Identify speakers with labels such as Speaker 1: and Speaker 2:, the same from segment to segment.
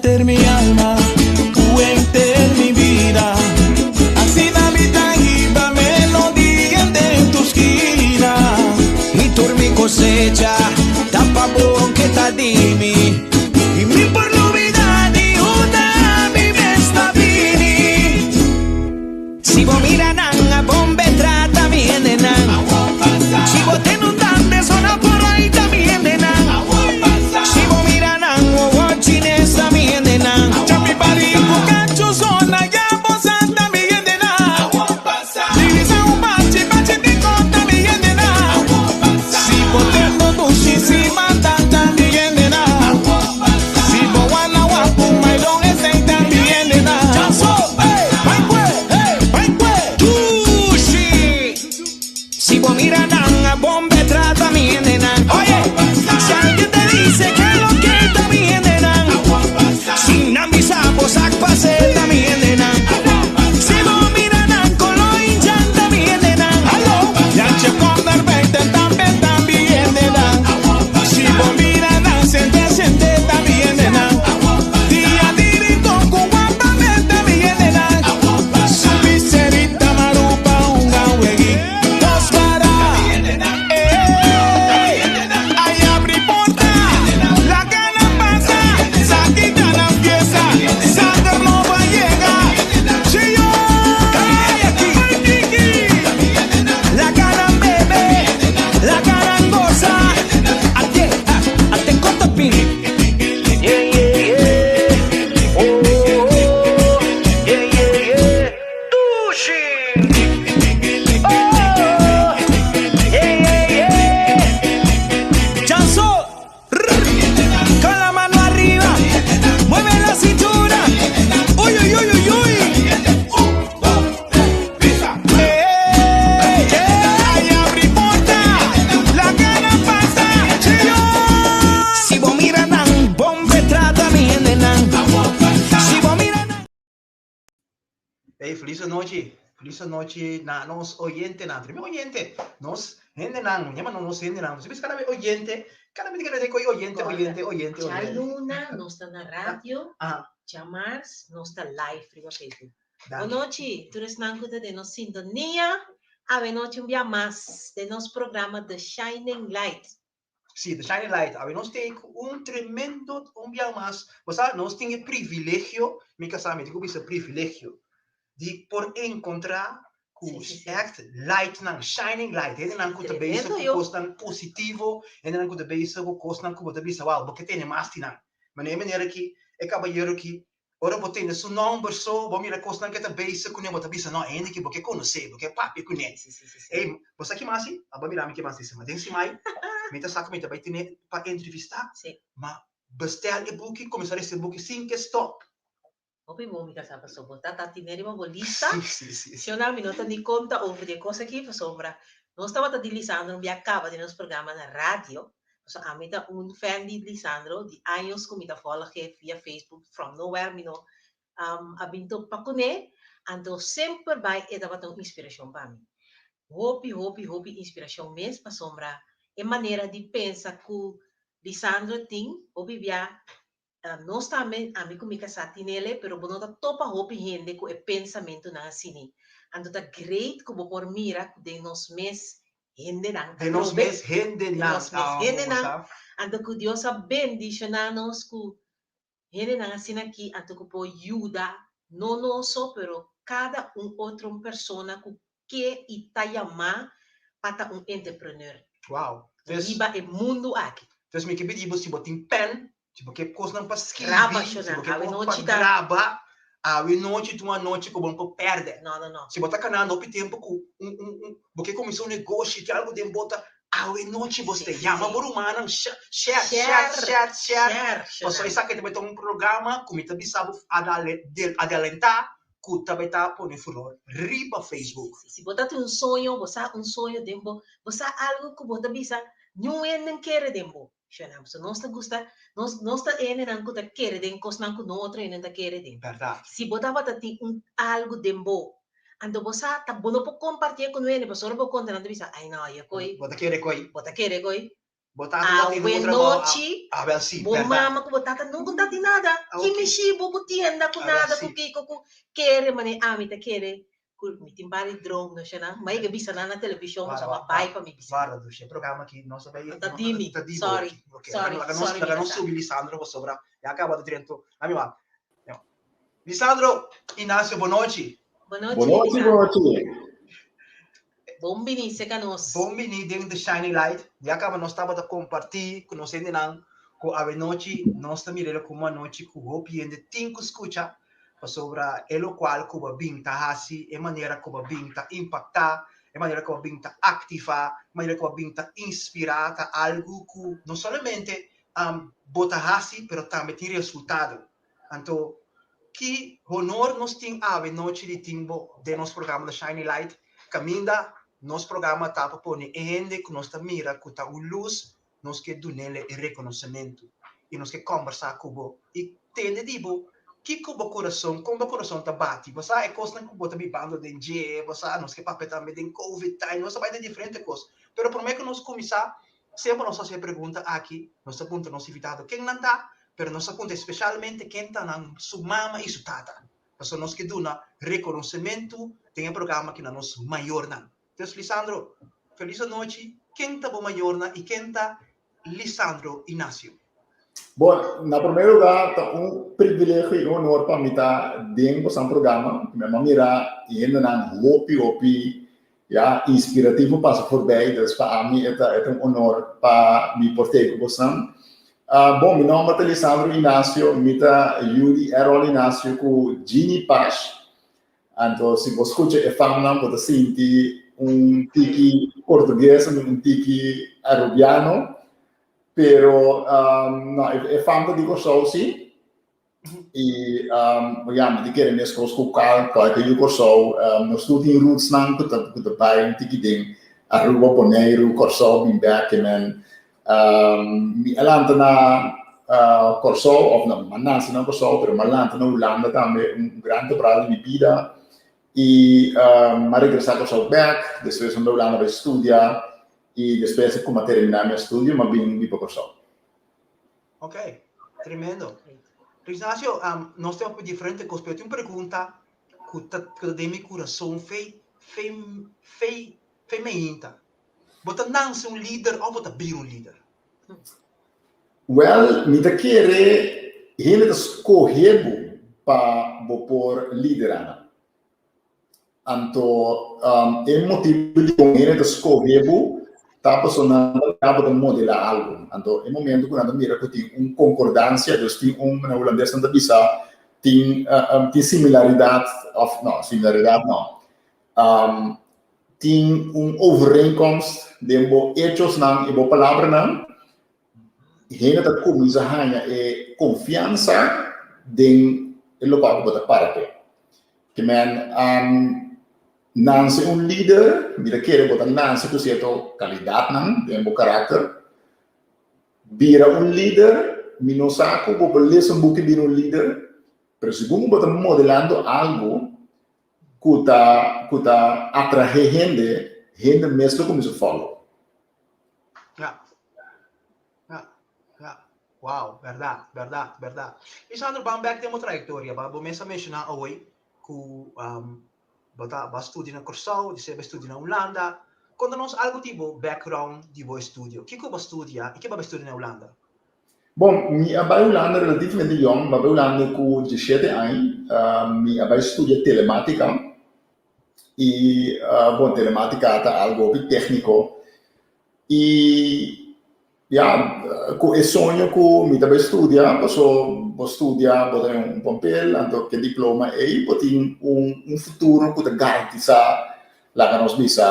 Speaker 1: enter mi alma, ku enter mi bida. Asina mi ta hiba melodia den tur skina. I tur mi kosecha ta pa bo ke ta di mi. I mi por lubida di unda mi mes ta bini. Si bo mira nan a bombe trata mi hendenan. Si bo ten un dande zona por ahí ta mi hendenan. Si bo mira nan wowo chines ta mi hendenan. Chapi bari ku kachu zona ya bo sa ta mi hendenan. Divisa un bachi bachi di kon ta mi hendenan. Si bo ten bo dushi si mata ta mi hendenan. Si bo wana wapu mailon esei ta mi hendenan. Si bo mira nan a bombe trata mi hendenan. Oye, si alguien te dice que lo que ta mi hendenan. Si nan bisa bo sak pase ta mi hendenan. Si bo mira nan kolo injan ta mi hendenan. Yanche corner beiten tambe ta mi hendenan. Si bo mira nan sente sente ta mi hendenan. Dia di rincon ku wapa meta mi hendenan. Su piserita marupa hunga wegui dos para. Ey, ay abri porta, laga nan pasa, sa kita nan fiesta, sanger nobo a yega. Chio, ay Kiki, laga nan bebe, laga nan gosa. Ate, ate konta pin. Yeah, yeah, yeah. Oh, oh, oh. Yeah, yeah, yeah. Dushi! Oh, yeah, yeah, yeah. Chanso! Con la mano arriba, mueve la cintura. Uy, uy, uy, uy, uy. Ey, ay, abri porta, laga nan pasa, chio. Si bo mira nan, bombe trata mi hendenan. Si bo mira nan.
Speaker 2: Hey, felis anochi. Felis anochi na nos oyentenan. Primer oyente, nos hendenan. Yama nos hendenan. Si cada vez oyente, cada vez que nos oyente, oyente, oyente, oyente.
Speaker 3: Djaluna nos ta na radio, djamars nos ta live riba Facebook.
Speaker 2: Danki.
Speaker 3: Bonochi, tur esnan ku ta den nos sintonia. Awe nochi un bia mas den nos programa The Shining Light.
Speaker 2: Sí, The Shining Light. Awe nos tin un tremendo un bia mas. Bo sa, nos tin e privilegio, mi kasá mi tin ku bisa privilegio, di por enkontrá ku
Speaker 3: Sí, sí, sí.
Speaker 2: echt lightnan, shining light, hendenan ku ta bezig
Speaker 3: Tremendo,
Speaker 2: ku
Speaker 3: yo.
Speaker 2: kosnan positivo, hendenan ku ta bezig ku kosnan ku bo ta bisa, wow, bo ke tene mas di nan. Manera e manera ki e kabayero ki Ora bo tende su nomber so, bo mira kosnan ke ta bezig kuné, bo ta bisa, no, e hende aki bo ke konosé, bo ke papia kuné.
Speaker 3: Sí, sí, sí, sí.
Speaker 2: Ey, bo sa ki mas si? Abo mira mi ki mas di sima. Den simai, mi ta sa ku mi ta bai tene pa entrevistá,
Speaker 3: Sí.
Speaker 2: ma bestel e buki, kuminsá lesa e buki sin ke stop.
Speaker 3: Hopi bon mi ta sa pasobra bo ta ta tine riba bo lista.
Speaker 2: Sí, sí, sí, sí.
Speaker 3: Shona, mi no ta ni konta over di e kos aki pasobra nos tabata di Lisandro un bia kaba den nos programa na radio. Pasobra ami ta un fan di Lisandro di años ku mi ta volg e via Facebook from nowhere mi no a bin topa kuné anto semper bai e tabata un inspirashon pa mi. Hopi hopi hopi inspirashon mes pasobra e manera di pensa ku Lisandro tin hopi bia Nos tambe, ami ku mi kasá tin ele, pero bo no ta topa hopi hende ku e pensamentunan asini. Anto ta great ku bo por mira ku den nos mes hendenan
Speaker 2: Den nos
Speaker 3: atrobe,
Speaker 2: mes
Speaker 3: den
Speaker 2: hendenan,
Speaker 3: nos mes
Speaker 2: ah, bo
Speaker 3: hendenan,
Speaker 2: sa.
Speaker 3: anto ku Dios a bendishoná nos ku hendenan asina aki, anto ku por yuda no nos so, pero kada un otro persona ku ke i ta yamá pa ta un entrepreneur
Speaker 2: Wow. Dus,
Speaker 3: riba e mundu aki.
Speaker 2: dus mi ke pidi bo si bo tin pen, si bo ke kosnan pa skibi,
Speaker 3: Graba,
Speaker 2: si
Speaker 3: Shona.
Speaker 2: bo ke
Speaker 3: Awe
Speaker 2: kos pa
Speaker 3: nochi ta.
Speaker 2: graba, awe nochi ta un anochi ku bo no por pèrdè.
Speaker 3: No, no, no.
Speaker 2: Si bo ta kanando hopi tempu ku un, un, un, bo ke kuminsá un negoshi, tin algu den bo ta, awe nochi bo
Speaker 3: Sí,
Speaker 2: ta
Speaker 3: sí,
Speaker 2: yama
Speaker 3: sí.
Speaker 2: bo rumannan, share, share, share,
Speaker 3: Share,
Speaker 2: share, share.
Speaker 3: share,
Speaker 2: Pasobra
Speaker 3: Shona.
Speaker 2: esaki ta bai ta un programa ku mi ta bisa bo adale, del, adelantá ku ta bai ta pone furor riba Facebook.
Speaker 3: Si bo ta tin un soño, bo sa un soño den bo, bo sa algo ku bo ta bisa, niun hende no kere den bo. Shona, pasobra nos ta gusta, nos nos ta hendenan ku ta kere den kosnan ku no otro hende ta kere den.
Speaker 2: Bèrdat.
Speaker 3: Si bo tabata tin un algo den bo, anto bo sa ta bo no por kompartié ku un hende, pasobra ora bo konta nan ta bisa, ai no, ya koi.
Speaker 2: Bo ta kere koi.
Speaker 3: Bo ta kere koi.
Speaker 2: Bo tata ta tin
Speaker 3: Awe
Speaker 2: un trabou. Ah,
Speaker 3: nochi,
Speaker 2: ah, wel sí,
Speaker 3: bo
Speaker 2: bèrdat.
Speaker 3: mama ku bo tata nunka ta tin nada.
Speaker 2: Ah,
Speaker 3: Ki
Speaker 2: ok.
Speaker 3: mishi bo ku tienda ku
Speaker 2: Ah, wel
Speaker 3: nada ku
Speaker 2: sí.
Speaker 3: kiko ku kere mane ami ta kere ku mi tin bari droom no shana. Ma yega bisa nan na televishon
Speaker 2: Warda,
Speaker 3: pasobra
Speaker 2: wa,
Speaker 3: ma bai
Speaker 2: wa,
Speaker 3: pa mi bisa.
Speaker 2: warda, Dushe. E programa aki nos ta bai,
Speaker 3: Ta
Speaker 2: no,
Speaker 3: di mi.
Speaker 2: ta di bo.
Speaker 3: Sorry,
Speaker 2: Ok, laga,
Speaker 3: sorry,
Speaker 2: laga nos,
Speaker 3: sorry mi
Speaker 2: laga nos
Speaker 3: kasá.
Speaker 2: subi Lisandro pasobra ya kaba di drento. Ami wak. Ja. Lisandro Inacio, bonochi.
Speaker 3: Bonochi,
Speaker 4: Bonochi,
Speaker 3: Lisandro.
Speaker 4: bonochi.
Speaker 3: Bon bini serka nos.
Speaker 2: Bon bini den The Shining Light. Ya kaba nos tabata kompartí ku nos hendenan ku awenochi nos ta mir'el komo anochi ku hopi hende tin ku skucha pasobra e lokual ku bo a bin ta hasi, e manera ku bo a bin ta impaktá, e manera ku bo a bin ta aktivá, e manera ku bo a bin ta inspirá ta algu ku no solamente bo ta hasi pero tambe tin resultado. Anto, ki honor nos tin awe nochi di tin bo den nos programa The Shining Light, kaminda nos programa ta pa pone e hende ku nos ta mira ku ta un lus, nos ke dunele e rekonosementu i nos ke kòmbersá ku bo i tende di bo kiko bo kurason, kon bo kurason ta bati. Bo sa e kosnan ku bo ta bibando den dje, bo sa nos ke papia tambe den covid time, nos ta bai den diferente kos. Pero promé ku nos kuminsá, Semper nos ta hasi e pregunta aki, nos ta puntra nos invitado ken nan ta, pero nos ta puntra especialmente ken ta nan su mama y su tata, pasobra nos ke duna reconocemento den e programa aki na nos mayornan. Entonces Lisandro, feliz anochi, ken ta bo mayornan y ken ta Lisandro Ignacio?
Speaker 4: Bon, na promé lugá ta un privilegio i un honor pa mi ta den bosan programa. Mi a mira hendenan hopi hopi ya inspirativo pasa forbij, dus pa ami e ta e ta un honor pa mi por tei ku bosan. Bon, mi nòmber ta Lisandro Ignacio, mi ta yu di Errol Ignacio ku Jeannie Pash. Anto si bo skucha e famnan bo ta sinti un tiki portugues, un tiki arubiano. Pero no, e fam ta di Kòrsou si. I ya, mi ta kere meskos ku kualke yu Kòrsou. Nos tur tin rootsnan ku ta ku ta bai un tiki den Aruba, Boneiru, Kòrsou, bin bèk. Men mi a lanta na Kòrsou, òf no, mi a nase na Kòrsou, pero mi a lanta na Hulanda tambe un gran temporada di mi bida. I mi a regresá Kòrsou bèk, despues mi bai Hulanda bai studia. I despues ku m'a terminá mi estudio m'a bin biba Kòrsou.
Speaker 2: Ok, tremendo. Ignacio, nos tin hopi diferente kos, pero tin un pregunta ku ta ku ta den mi kurason fei fei fei fei meinta. Bo ta nanse un lider òf bo ta bira un lider?
Speaker 4: Wèl, mi ta kere hende ta skohe bo pa bo por liderá nan. Anto e motibu dikon hende ta skohe bo ta pasobra nan ta mira bo ta modelá algu. Anto e momento ku nan ta mira ku tin un konkordansia, dus tin un, na hulandes nan ta bisa tin tin similaridat òf no, similaridat no, tin un overeenkomst den bo echosnan i bo palabranan, hende ta kuminsá haña e konfiansa den e lokual ku bo ta para p'e. Ke men nanse un lider, mi ta kere bo ta nanse ku sierto kalidatnan den bo karakter. Bira un lider, mi no sa ku bo por lesa un buki bira un lider, pero segun ku bo ta modelando algu ku ta ku ta atrahe hende, hende mes lo kuminsá follow.
Speaker 2: Ja. Ja. Ja. Wow, berdad, berdad, berdad. Lisandro, ban bek den bo trayectoria. Ba, bo mes a menciona awe cu bo ta, bo a studia na Corsou, despues bo a studia na Hulanda. Conta nos algo di bo background di bo estudio. Kico bo a studia y ke bo a studia na Hulanda?
Speaker 4: Bon, mi a bai Hulanda relativamente yong. Mi a bai Hulanda cu diesshete aña. Mi a bai studia telematica. Y, bon, telematica ta algo hopi tecnico. Y ya, ku e soño ku mi ta bai studia, paso bo studia, bo ta un papel, anto ke diploma ei bo tin un un futuro ku ta garantisá, laga nos bisa,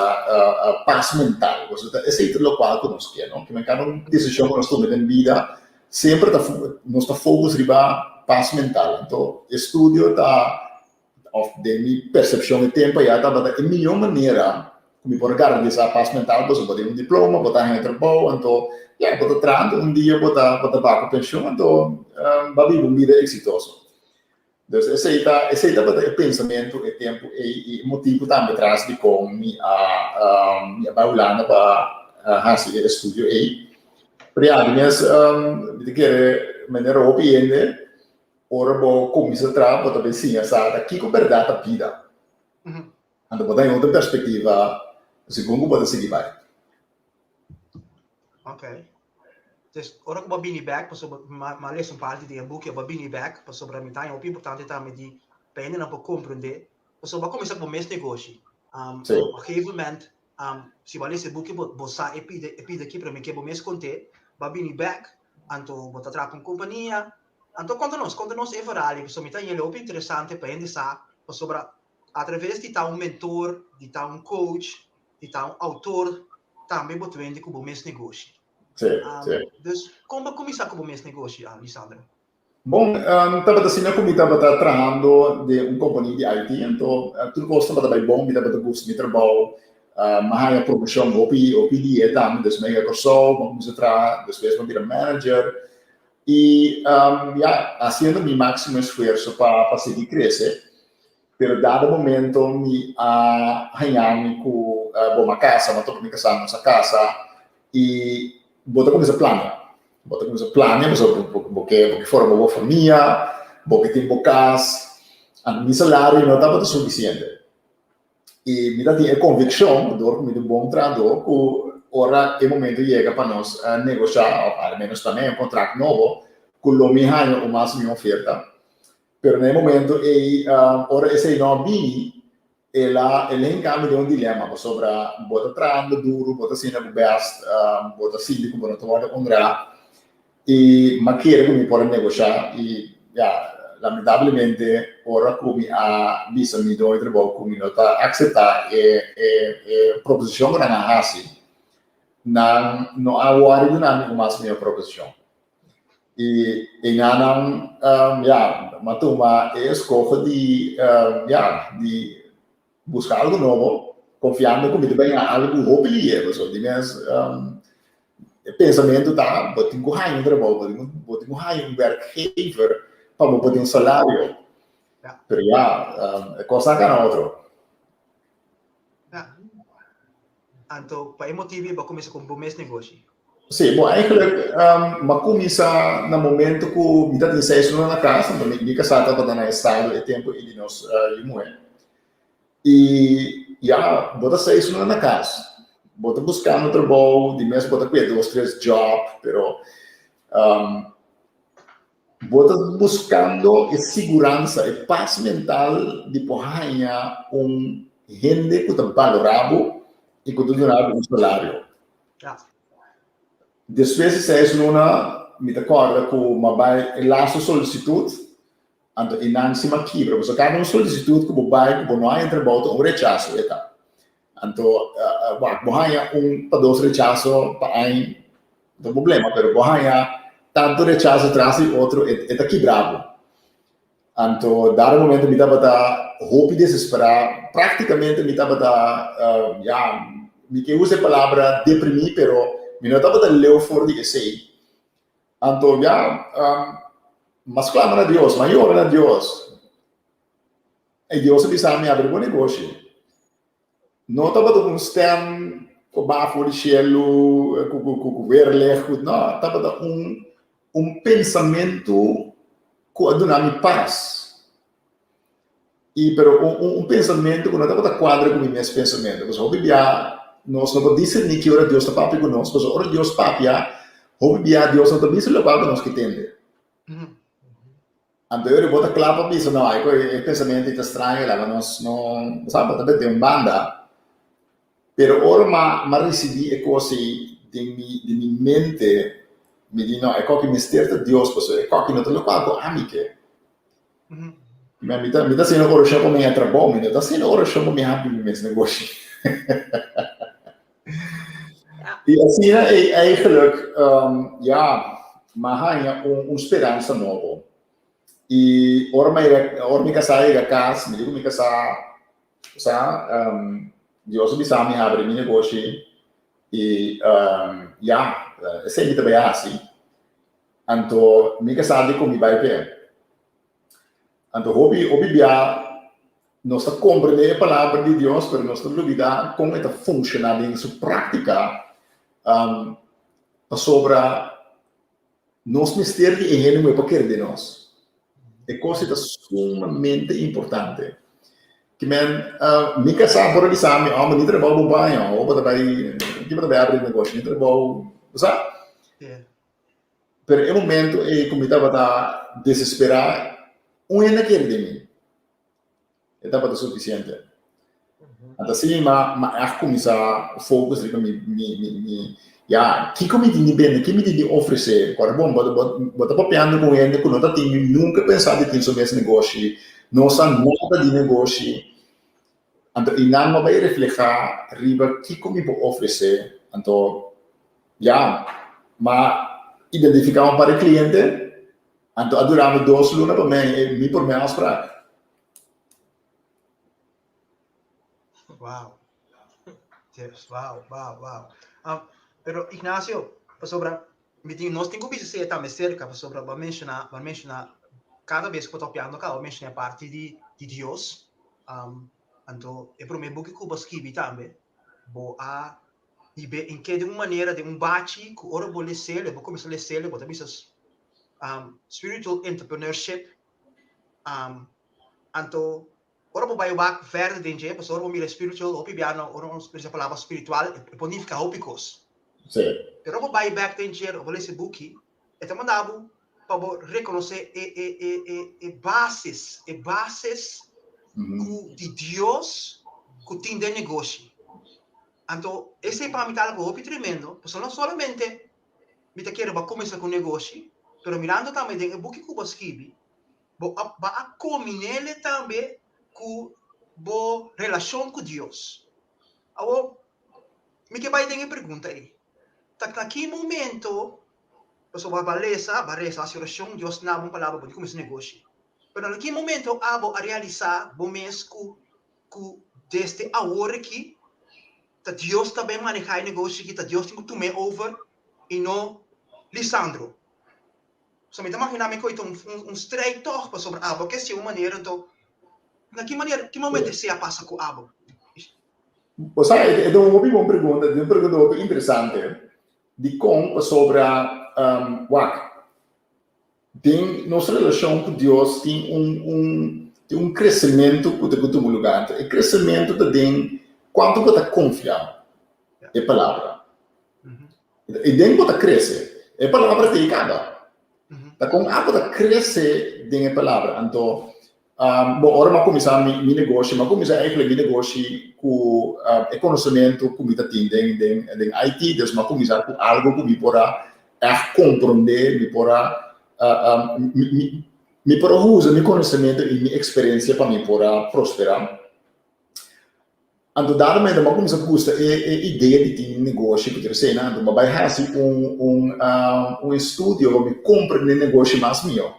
Speaker 4: pas mental. Pasobra ta esei ta lokual ku nos ke, no? Kimen kada un desishon ku nos tuma den bida semper ta nos ta focus riba pas mental. Anto estudio ta Of den mi persepshon e tempu ayá tabata e mihó manera ku mi por a garantisá pas mental pasobra bo tin un diploma, bo ta haña trabou, anto ya, bo ta traha, anto un dia bo ta bo ta bai ku penshon, anto bo a biba un bida eksitoso. Dus esei ta esei tabata e pensamentu e tempu ei i e motibu tambe tras dikon mi a mi a bai Hulanda pa hasi e estudio ei. Pero ya, di mes, mi ta kere manera hopi hende, ora bo kuminsá traha bo ta bin siña sa ta kiko bèrdat ta bida. Anto bo ta haña otro perspektiva segun ku bo ta sigui bai.
Speaker 2: Ok. Dus ora ku bo bini bèk, pasobra mi a lesa un parti di e buki, bo a bini bèk, pasobra mi ta haña hopi importante tambe di pa hendenan por komprendé, pasobra bo a kuminsá ku bo mes negoshi. Op un gegeven moment, si bo a lesa e buki bo sa e pida e pida aki, pero mi ke bo mes kont'é, bo a bini bèk, anto bo ta traha pa un kompania. Anto konta nos, konta nos e verhal ei, pasobra mi ta haña hopi interesante pa hende sa, pasobra atraves di ta un mentor, di ta un coach, di ta un autor, tambe bo ta wende ku bo mes negoshi.
Speaker 4: Sí, sí.
Speaker 2: Dus kon bo kuminsá ku bo mes negoshi, Lisandro?
Speaker 4: Bon, tabata asina ku mi tabata trahando den un kompania di IT, anto tur kos tabata bai bon, mi tabata gusta mi trabou, mi a haña promoshon hopi hopi dia tambe, dus mi a yega Kòrsou, mi a kuminsá traha, despues mi a bira manager i ya, hasiendo mi máksimo esfuerso pa sigui krese. Pero dado momento mi a haña mi ku bo m'a kasa, m'a topa mi kasá, nos a kasa i bo ta kuminsá plania. Bo ta kuminsá plania pasobra bo bo ke bo ke forma bo famia, bo ke tin bo kas. Anto mi salario no tabata sufisiente. I mi ta tin e konvikshon, dor ku mi ta un bon trahadó, ku ora e momento yega pa nos negoshá òf al menos ta un kontrakt nobo, ku lo mi haña un mas mihó oferta. Pero na e momento ei, ora esei no a bini, el a el a hinka mi den un dilema, pasobra bo ta trahando duru, bo ta haciendo bo best, bo ta sinti ku bo no ta wòrdu honrá, i mi a kere ku mi por a negoshá, i ya, lamentablemente ora ku mi a bisa mi doño di trabou ku mi no ta akseptá e e e proposishon ku nan a hasi, nan no a wòri duna mi un mas mihó proposishon. I enanan, ya, m'a tuma e eskoho di, ya, di buska algu nobo, konfiando ku mi ta baña algu hopi lihe. Pasobra di mes e pensamentu ta, bo tin ku haña un trabou, bo tin ku, bo tin ku haña un werkgever pa bo por tin un salario. Pero ya, e kosnan a kana otro.
Speaker 2: Ja. Anto, pa e motibu ei bo a kuminsá ku bo mes negoshi?
Speaker 4: Sí, bo eigenlijk um, m'a kuminsá na momento ku mi ta tin seis luna na kas, anto mi, mi kasá tabata na estado e tempu ei di nos uh, yu muhé. I ya, bo ta seis luna na kas, bo ta buskando trabou, di mes bo ta kue dos, tres job, pero um, Bo ta buskando e siguransa, e pas mental di por haña un hende ku ta balorá bo i ku ta duna bo un salario. Despues di seis luna mi ta kòrda ku mi a bai e lastu solisitut, anto e nan si mi a kibra, pasobra kada un solisitut ku bo bai ku bo no haña trabou ta un rechaso e ta. Anto wak bo haña un pa dos rechaso pa añ no ta un problema, pero bo haña tantu rechaso tras di otro e e ta kibra bo. Anto dado momento mi tabata hopi desesperá, práktikamente mi tabata ya mi ke usa e palabra deprimí pero mi no tabata leu for di esei. Anto ya mas klama na Dios, mas yora na Dios. E Dios a bisa mi abri bo negoshi. No tabata un stem ku baha for di shelu, ku ku ku weerlicht, ku no, tabata un un pensamentu ku a duna mi pas. I pero un un un pensamentu ku no tabata kuadra ku mi mes pensamentu. Pasobra hopi bia nos no por diserní ki ora Dios ta papia ku nos, pasobra ora Dios papia, hopi bia Dios no ta bisa lokual ku nos ke tende. Anto yo bo ta kla pa bisa, no, ai ku e pensamentu ei ta straño, laga nos no, bo sa, bo ta bete un banda. Pero ora m'a m'a risibí e kos ei den mi den mi mente, mi di, no, e koki mester ta Dios, pasobra e koki no ta lokual ku ami ke. Mi mi ta mi ta hasiendo orashon pa mi haña trabou, mi no ta hasiendo orashon pa mi habri mi mes negoshi. I asina ei eigenlijk, ya, m'a haña un un speransa nobo. I ora mi a yega, ora mi kasá a yega kas, mi di ku mi kasá, sa, Dios a bisa mi habri mi negoshi i ya, esei mi ta bai hasi. Anto mi kasá di ku mi bai p'e. Anto hopi hopi bia nos ta komprendé e palabra di Dios, pero nos ta lubidá kon e ta funshoná den su práktika. Pasobra nos mester di e hende muhé pa kere den nos. E kos ei ta sumamente importante. Ki men, mi kasá por a bisa mi, oh, mi ni trabou bo baño, oh, bo ta bai, ki bo ta bai abri negoshi, ni trabou, bo sa? Pero e momento ei ku mi tabata desesperá, un hende a kere den mi. E tabata sufisiente. Anto asina mi m'a ègt kuminsá focus riba mi mi mi mi ya kiko mi tin di bende, ki mi tin di ofresé. Kòrda bon, bo bo bo ta papiando ku hende ku no ta tin nunka pensá di tin su mes negoshi, no sa nada di negoshi. Anto i nan no bai reflehá riba kiko mi por ofresé. Anto ya, m'a identifiká un par di kliente, anto a dura mi dos luna pa mi mi promé afsprak.
Speaker 2: Wow. Yes, wow, wow, wow. Um, pero Ignacio, pasobra, mi tin, nos tin ku bisa sea tambe cerca, pasobra ba menciona, ba menciona, cada vez ku ta piando ka, ba menciona parte di, di Dios. Um, anto, e prome buki ku bo skibi tambe, bo a hibe en ke di un manera, di un bachi, ku ora bo lesele, bo kuminsa lesele, bo ta bisa, um, spiritual entrepreneurship, um, Anto, ora bo bai wak verder den dje, pasobra ora bo mira spiritual, hopi bia no, ora nos usa palabra spiritual, e por nifica hopi cos.
Speaker 4: Sí.
Speaker 2: Pero ora bo bai bek den dje, ora bo lesa e buki, e ta manda bo pa bo reconoce e, e, e, e, e basis, e basis cu di Dios cu tin den negoshi. Anto, esey pa mi ta algo hopi tremendo, pasobra no solamente mi ta kere bo a cuminsa cu negoshi, pero mirando tambe den e buki cu bo a skibi, Bo a ba a komin'ele tambe ku bo relashon ku Dios. Awor, mi ke bai den e pregunta ei. Ta na ki momento, pasobra bo a lesa, bo a resa, hasi orashon, Dios na bo un palabra, bo di kuminsá negoshi. Pero na ki momento abo a realisá bo mes ku ku desde awor aki ta Dios ta bai manehá e negoshi aki, ta Dios tin ku tum'é over i no Lisandro? So mi ta magina mi koe ta un un strijd toch pasobra abo ke si un manera anto na ki manera ki momento esei a pasa ku abo?
Speaker 4: Bo sa e ta un hopi bon pregunta, e ta un pregunta hopi interesante dikon pasobra wak den nos relashon ku Dios tin un un tin un kresementu ku ta ku tuma lugar anto e kresementu ta den kuantu bo ta konfia e palabra. I den bo ta krese. E palabra ta ei kaba. Ta kon abo ta krese den e palabra. Anto, bo ora mi a kuminsá mi mi negoshi, mi a kuminsá eigenlijk mi negoshi ku e konosementu ku mi ta tin den den den IT. Dus mi a kuminsá ku algu ku mi por a ègt komprondé, mi por a mi mi mi por a usa mi konosementu i mi eksperensia pa mi por a prosperá. Anto dado momento mi a cuminsa gusta e e idea di tin un negoshi cu tur esey nan, anto mi a bay haci un un un estudio pa mi comprende negoshi mas miho.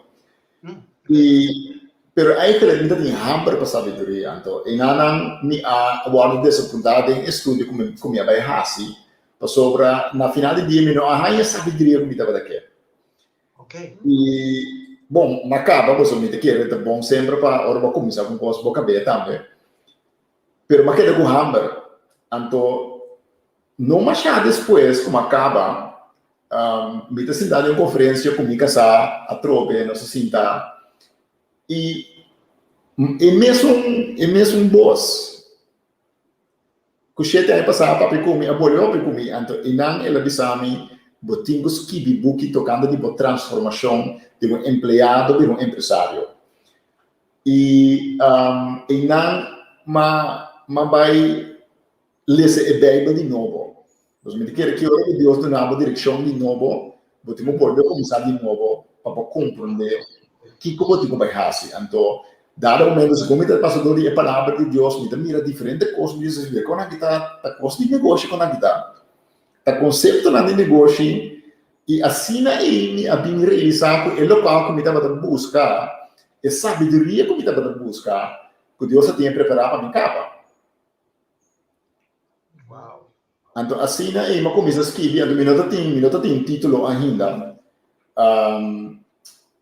Speaker 4: Y pero eigenlijk mi ta tin hamber pa sabiduria, anto eynan mi a wordo desapunta den e estudio cu mi cu mi a bay haci, pasobra na final di dia mi no a haya e sabiduria cu mi tabata ke.
Speaker 2: Okay.
Speaker 4: I bon, m'a kaba, pasobra mi ta kere ta bon semper pa ora bo a kuminsá ku un kos bo kab'é tambe. Pero m'a keda ku hamber. Anto no mashá despues ku m'a kaba, mi ta sintá den un konferensia ku mi kasá atrobe, nos a sinta i e mesun e mesun bos Ku shete aña pasá papia ku mi a bolbe papia ku mi, anto einan el a bisa mi, Bo tin ku skibi buki tokante di bo transformashon di un empleado bira un empresario. I einan m'a m'a bai lesa e Beibel di nobo. Pasobra mi ta kere ki ora ku Dios duna bo direkshon di nobo, bo tin ku bolbe kuminsá di nobo pa bo komprondé kiko bo tin ku bai hasi. Anto Dado momento segun mi ta pasa dor di e palabra di Dios mi ta mira diferente kos mi dice kon aki ta ta kos di negoshi kon aki ta ta konseptonan di negoshi i asina ei mi a bin realisa ku e lokal ku mi tabata buska e sabiduria ku mi tabata buska ku Dios a tin prepara pa mi kaba. Anto asina ei mi a kuminsá skibi, anto mi no ta tin, mi no ta tin título ainda.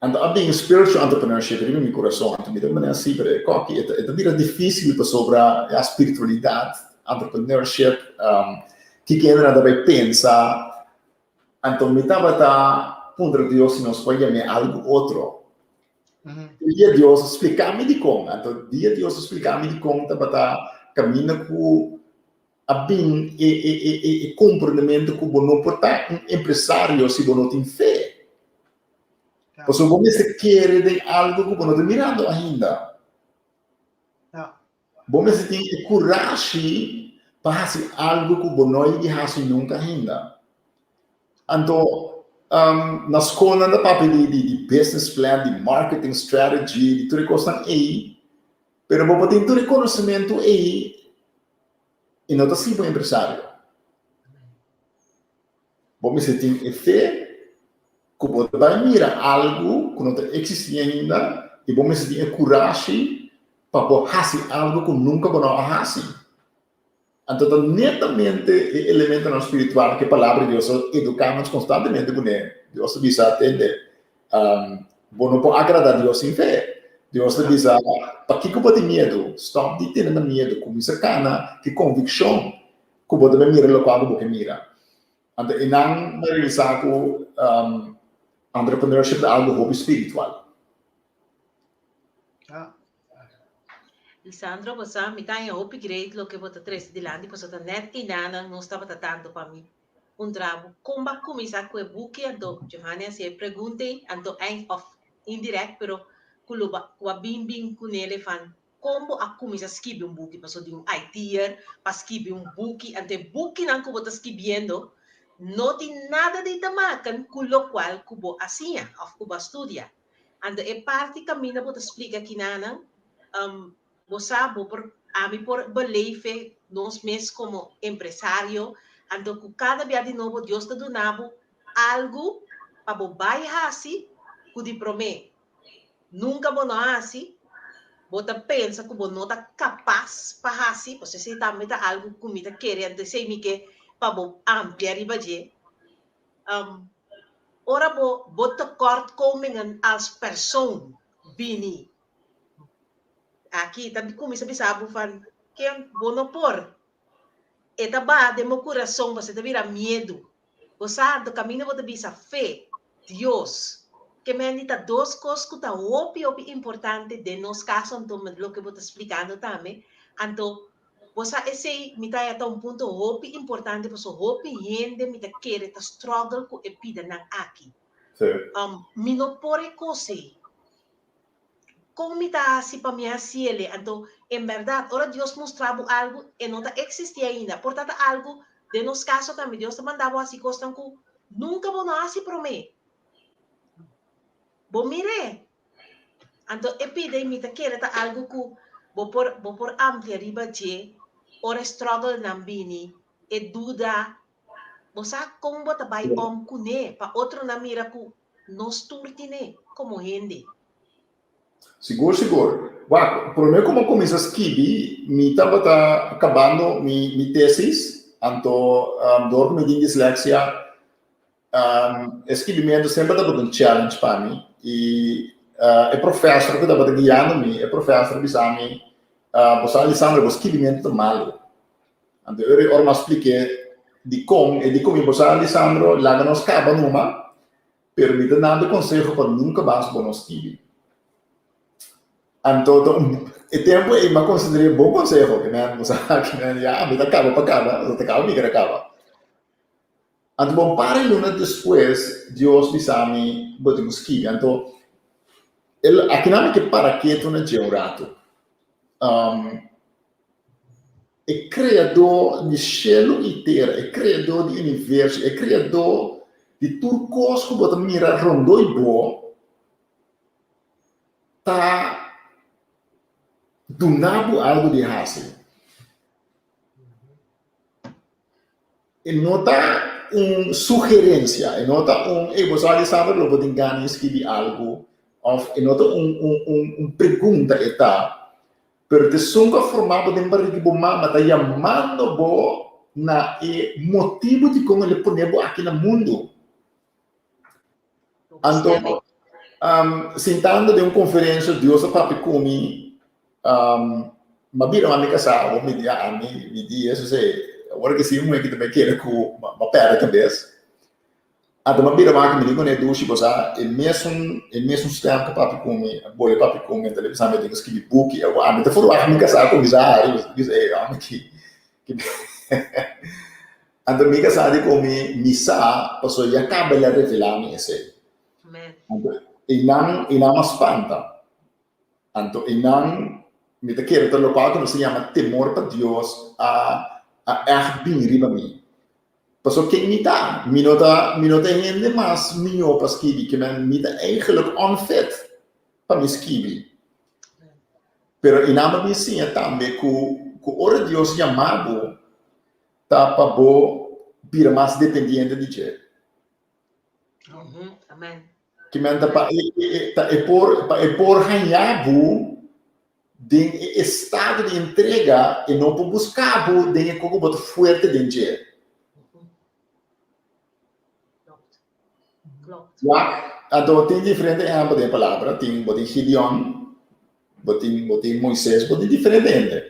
Speaker 4: Anto a bin spiritual entrepreneurship riba mi kurason, anto mi ta manera si, pero e koki e ta e ta bira difísil pasobra ya spiritualidat, entrepreneurship, kiko hende nan ta bai pensa. Anto mi tabata puntra Dios si nos por yam'é algu otro. Dia Dios a splika mi dikon. Anto dia Dios a splika mi dikon tabata kaminda ku a bin e e e e e komprendementu ku bo no por ta un empresario si bo no tin fe. Pasobra bo mester kere den algu ku bo no ta mirando ainda. Bo mester tin e kurashi pa hasi algu ku bo no a yegi hasi nunka ainda. Anto, na skol nan ta papia di di business plan, di marketing strategy, di tur e kosnan ei, pero bo por tin tur e konosementu ei i no ta siba un empresario. Bo mester tin e fe ku bo ta bai mira algu ku no ta eksistí ainda i bo mester tin e kurashi pa bo hasi algu ku nunka bo no a hasi. Anto ta netamente e elementonan spiritual ku e Palabra di Dios ta eduká nos konstantemente kuné. Dios ta bisa, Tende, bo no por agradá Dios sin fe. Dios ta bisa, Pakiko bo tin miedu? Stòp di tene na miedu, kuminsá kana ku konvikshon. Ku bo ta bai mira lokual ku bo ke mira. Anto einan mi a realisá ku entrepreneurship ta algu hopi spiritual.
Speaker 3: Lisandro, bo sa, mi ta haña hopi great loke bo ta trese dilanti pasobra ta nèt einanan nos tabata tantu pa mi puntra bo kon bo a kuminsá ku e buki anto Giovanni a hasi e pregunta ei anto eind òf indirèkt pero ku lo ku a bin bin kunele van Kon bo a kuminsá skibi un buki? Pasobra di un idea pa skibi un buki, anto e bukinan ku bo ta skibiendo no tin nada di ta maken ku lokual ku bo a siña òf ku bo a studia. Anto e parti kaminda bo ta splika kinanan, bo sa bo por, ami por beleef nos mes komo empresario, anto ku kada bia di nobo Dios ta duna bo algu pa bo bai hasi ku di promé Nunka bo no a hasi, bo ta pensa ku bo no ta kapas pa hasi, pasobra esei tambe ta algu ku mi ta kere, anto esei mi ke pa bo amplia riba dje. Ora bo bo tekortkomingen als persoon bini, aki ta kuminsá bisa bo van ken bo no por, e ta baha den bo kurason pasobra e ta bira miedu. Bo sa anto kaminda bo ta bisa fe, Dios. Ke mendi ta dos kos ku ta hopi hopi importante den nos kaso anto loke bo ta splikando tambe. Anto bo sa esei mi ta haya ta un punto hopi importante pasobra hopi hende mi ta kere ta struggle ku e pidanan aki. Mi no por e kos ei. Kon mi ta hasi pa mi hasi el'e? Anto, en bèrdat, ora Dios mustra bo algu, e no ta eksistí ainda. Por ta ta algu, den nos kaso tambe, Dios ta manda bo hasi kosnan ku nunka bo no a hasi promé. Bo mir'é. Anto, e pida i mi ta kere ta algu ku bo por bo por amplia riba dje ora e struggle-nan bini, e duda. Bo sa kon bo ta bai om kuné pa otronan mira ku Nos tur tine komo hende.
Speaker 4: Sigur, sigur. Wak, promé ku mi a kuminsá skibi, mi tabata kabando mi mi tesis, anto dor ku mi tin disleksia, e skibimentu semper tabata un challenge pa mi i e profèsor ku tabata guiando mi, e profèsor a bisa mi, Bo sa Lisandro, bo skibimentu ta malu. Anto e ora mi a splik'é dikon, e di ku mi, Bo sa Lisandro, laga nos kaba numa, pero mi ta nando konseho pa nunka mas bo no skibi. Anto ta un e tempu ei mi a konsider'é bon konseho, ke men bo sa ke men ya mi ta kaba pa kaba, ta kaba mi kere kaba. Anto bo un par di luna despues Dios bisa mi bo tin ku skibi. Anto el akinan mi ke para ketu na dje un ratu. E Kreadó di shelu i tera, e Kreadó di universo, e Kreadó di tur kos ku bo ta mira rondó i bo, ta duna bo algu di hasi. E no ta un sugerencia, e no ta un, ey, bo sa Alessandro lo bo tin gana di skibi algu, of e no ta un, un, un, un pregunta e ta, pero t'esun ku a forma bo den barriga di bo mama ta yamando bo na e motibu dikon el a pone bo aki na mundu. Anto, sintando den un konferensia, Dios a papia ku mi, m'a bira mami kasá, awor mi di, ah, mi, mi di eso se, awor ke si un muhé ki ta bai kere ku m'a pèrdè kabes. Anto m'a bira wak mi di kuné dushi bo sa e mesun e mesun stèm ku papia ku mi a bole papia ku mi anto el a bisa mi tin ku skibi buki awor ami ta forwagt mi kasá kuminsá hari mi bisa ey hòmber ki ki anto mi kasá di ku mi mi sa pasobra ya kaba el a revelá mi esei anto einan einan m'a spanta anto einan mi ta kere ta lokual ku nos ta yama temor pa Dios a a ègt bini riba mi. Paso ken mi ta? Mi no ta, mi no ta hende mas mihó pa skibi ke men, mi ta eigenlijk unfit pa mi skibi. Pero i nan mi siña tambe ku ku ora Dios yama bo ta pa bo bira mas dependiente di dje.
Speaker 3: Amen.
Speaker 4: Ke men ta pa e, e, e, ta e por, pa e por haña bo den e estado di entrega e no por busca bo den e kogo bo ta fuerte den dje.
Speaker 3: Klopt. Klopt.
Speaker 4: Ja, anto tin diferente ehempel den e palabra. Tin, bo tin Gideon, bo tin, bo tin Moises, bo tin diferente hende.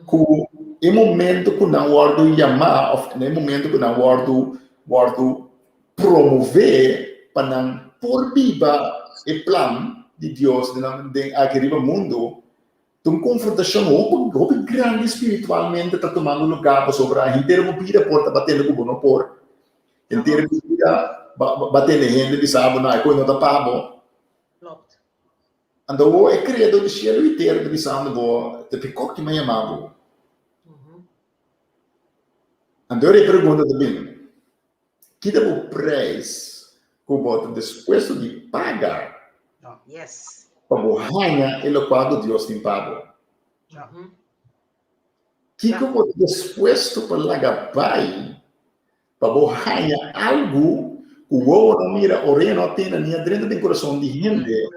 Speaker 4: Ku e momento ku nan wordu yamá of na e momento ku nan wordu, wordu promové pa nan por biba e plan di Dios den nan den aki riba mundu, ta un konfrontashon hopi hopi grandi spiritualmente ta tumando lugá pasobra henter bo bida por ta batendo ku bo no por. Henter bo bida ba ba tende hende bisa bo no e kos no ta pa bo.
Speaker 3: Klopt.
Speaker 4: Anto awor e Kreador di shelu i tera ta bisando bo, ta pikó ki mi a yama bo? Anto e pregunta ta bin, Ki ta bo prijs ku bo ta dispuesto di paga pa bo haña e lokual ku Dios tin pa bo? Kiko bo ta dispuesto pa laga bai pa bo haña algu ku wowo no mira, orea no tende ni a drenta den kurason di hende?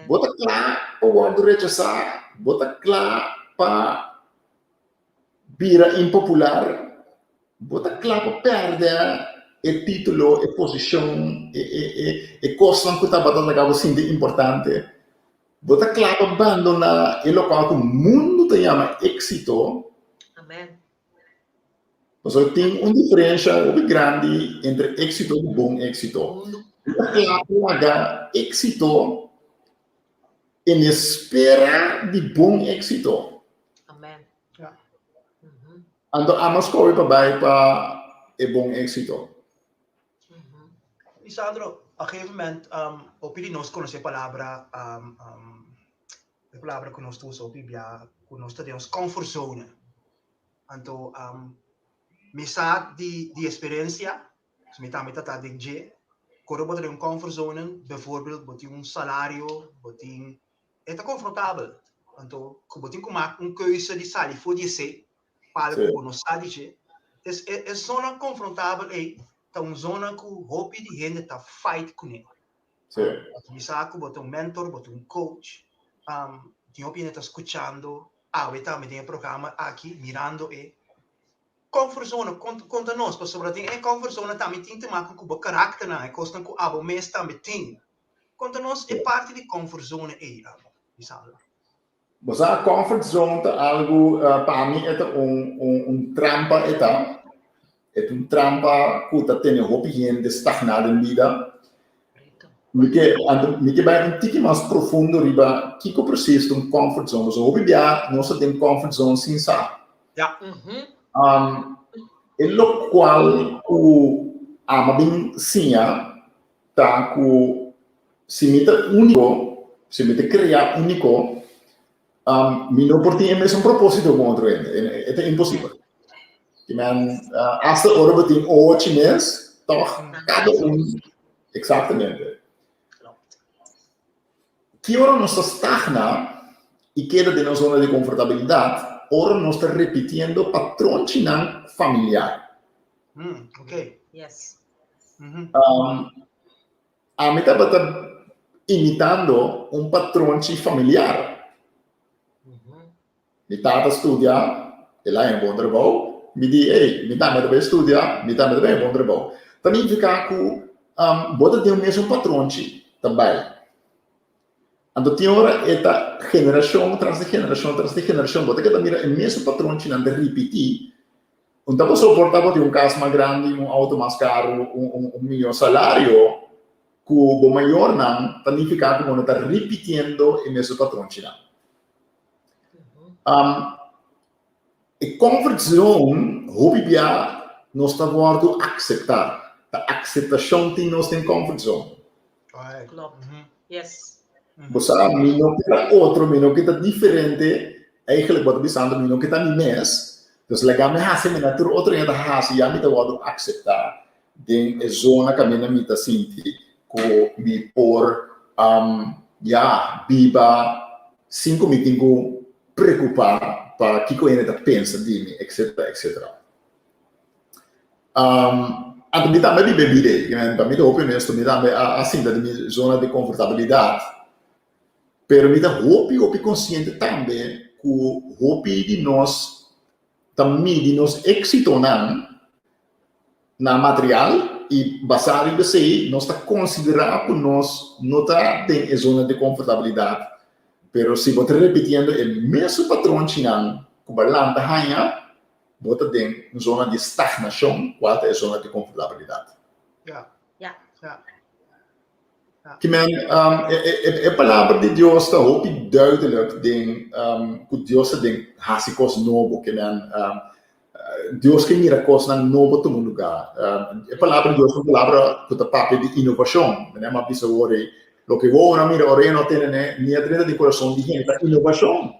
Speaker 4: Bo ta kla pa wòrdu rechasá? Bo ta kla pa bira impopular, bo ta kla pa pèrdè e título, e posishon, e e e e kosnan ku tabata laga bo sinti importante. Bo ta kla pa bandoná e lokual ku mundu ta yama éksito.
Speaker 3: Amen.
Speaker 4: Pasobra tin un diferensha hopi grandi entre éksito ku bon éksito. Bo ta kla pa laga éksito en espera di bon éksito.
Speaker 3: Amen.
Speaker 2: Ja.
Speaker 4: Anto amo skohe pa bai pa e bon éksito.
Speaker 2: Lisandro, op een gegeven moment, um, hopi di nos konosé palabra, um, um, e palabra ku nos ta usa hopi bia, ku nos ta den nos comfort zone. Anto, um, mi sa di, di eksperensia, so mi tambe ta ta den dje, koro bo ta den un comfort zone, bijvoorbeeld bo tin un salario, bo tin E ta konfortabel. Anto ku bo tin ku mak un keuze di sali for di esei, pa algu ku bo no sa di dje. Des e e zona konfrontabel ei ta un zona ku hopi di hende ta fight kuné. Mi sa ku bo ta un mentor, bo ta un coach. Tin hopi hende ta skuchando awe tambe den e programa aki, mirando e comfort zone. Konta nos, pasobra den e comfort zone tambe tin te maken ku bo karakternan, e kosnan ku abo mes tambe tin. Konta nos e parti di comfort zone ei, amo, Lisandro.
Speaker 4: Bo sa, comfort zone ta algu, pa mi e ta un, un, un trampa e ta. E ta un trampa ku ta tene hopi hende stagná den bida. Mi ke, anto, mi ke bai un tiki mas profundo riba kiko presis ta un comfort zone. Pasobra hopi bia nos ta den comfort zone sin sa.
Speaker 2: Ja.
Speaker 4: Um, e lokual ku amo bin siña ta ku si mi ta úniko, si mi ta kreá úniko, mi no por tin e mesun propósito ku otro hende. E ta imposibel. Ki men, asta ora bo tin ochi mes, tòg kada un, eksaktamente. Ki ora nos ta stagna i keda den nos zona di konfortabilidat? Ora nos ta repitiendo patronchinan familiar.
Speaker 2: Okay.
Speaker 3: Yes.
Speaker 4: Ami tabata imitando un patronchi familiar. Mi tata studia, el a haña bon trabou. Mi di, ey, mi tambe ta bai studia, mi tambe ta bai haña bon trabou. Ta nifiká ku bo ta den mesun patronchi ta bai. Anto tin ora e ta generashon tras di generashon tras di generashon, bo ta keda mira e mesun patronchinan ta ripití. Un ta por soportá bo tin un kas mas grandi, un outo mas karu, un mihó salario ku bo mayornan ta nifiká ku bo no ta ripitiendo e mesun patronchinan. E comfort zone hopi bia nos ta wòrdu akseptá. Ta akseptashon tin nos den comfort zone.
Speaker 3: Klopt. Yes.
Speaker 4: Bo sa, mi no ke ta otro, mi no ke ta diferente. Eigenlijk bo ta bisando mi no ke ta mi mes. Dus laga mi hasi mi na tur otro hende ta hasi, ya mi ta wòrdu akseptá den e zona kaminda mi ta sinti ku mi por ya biba sin ku mi tin ku preokupá pa kiko hende ta pensa di mi, etcetera, etcetera. Anto mi tambe a biba e bida ei, pa mi ta hopi honesto, mi tambe a sinta den mi zona di konfortabilidat, pero mi ta hopi hopi konsiente tambe ku hopi di nos ta midi nos éksitonan na material i basá riba esei nos ta konsiderá ku nos no ta den e zona di konfortabilidat, pero si bo ta repitiendo e mesun patronchinan ku bo a lanta haña, Bo ta den un zona di stagnashon, kual ta e zona di konfortabilidat.
Speaker 2: Ja.
Speaker 3: Ja.
Speaker 2: Ja.
Speaker 4: Ki men, e palabra di Dios ta hopi duidelijk den ku Dios ta den hasi kos nobo. Ki men, Dios ke mira kosnan nobo tuma lugá. E palabra di Dios ta un palabra ku ta papia di inovashon. Manera mi a bisa awor ei, loke wowo no a mira, orea no a tende n'e, ni a drenta den kurason di hende, ta inovashon.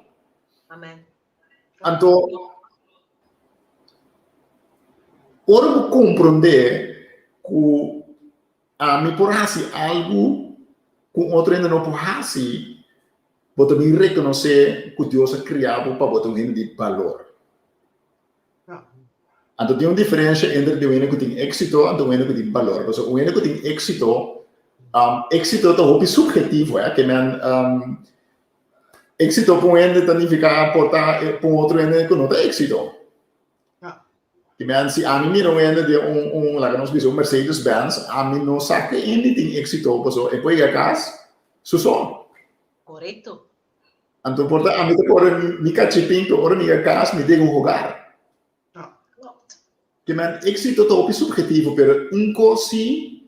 Speaker 3: Amen.
Speaker 4: Anto, ora bo komprondé ku ami por hasi algu ku un otro hende no por hasi, bo ta bin rekonosé ku Dios a kria bo pa bo ta un hende di balor. Anto tin un diferensha entre di un hende ku tin éksito anto un hende ku tin balor. Pasobra un hende ku tin éksito, éksito ta hopi subhetivo, ke men Éxito pa un hende ta nifiká por ta pa un otro hende ku no ta éxito. Ki men si ami mira un hende den un un laga nos bisa un Mercedes Benz, ami no sa ku e hende tin éxito pasobra e por yega kas su so.
Speaker 3: Korekto.
Speaker 4: Anto por ta ami ta kore mi kachipin ku ora mi yega kas mi den un hogar. Ke men éxito ta hopi subhetivo, pero un kos sí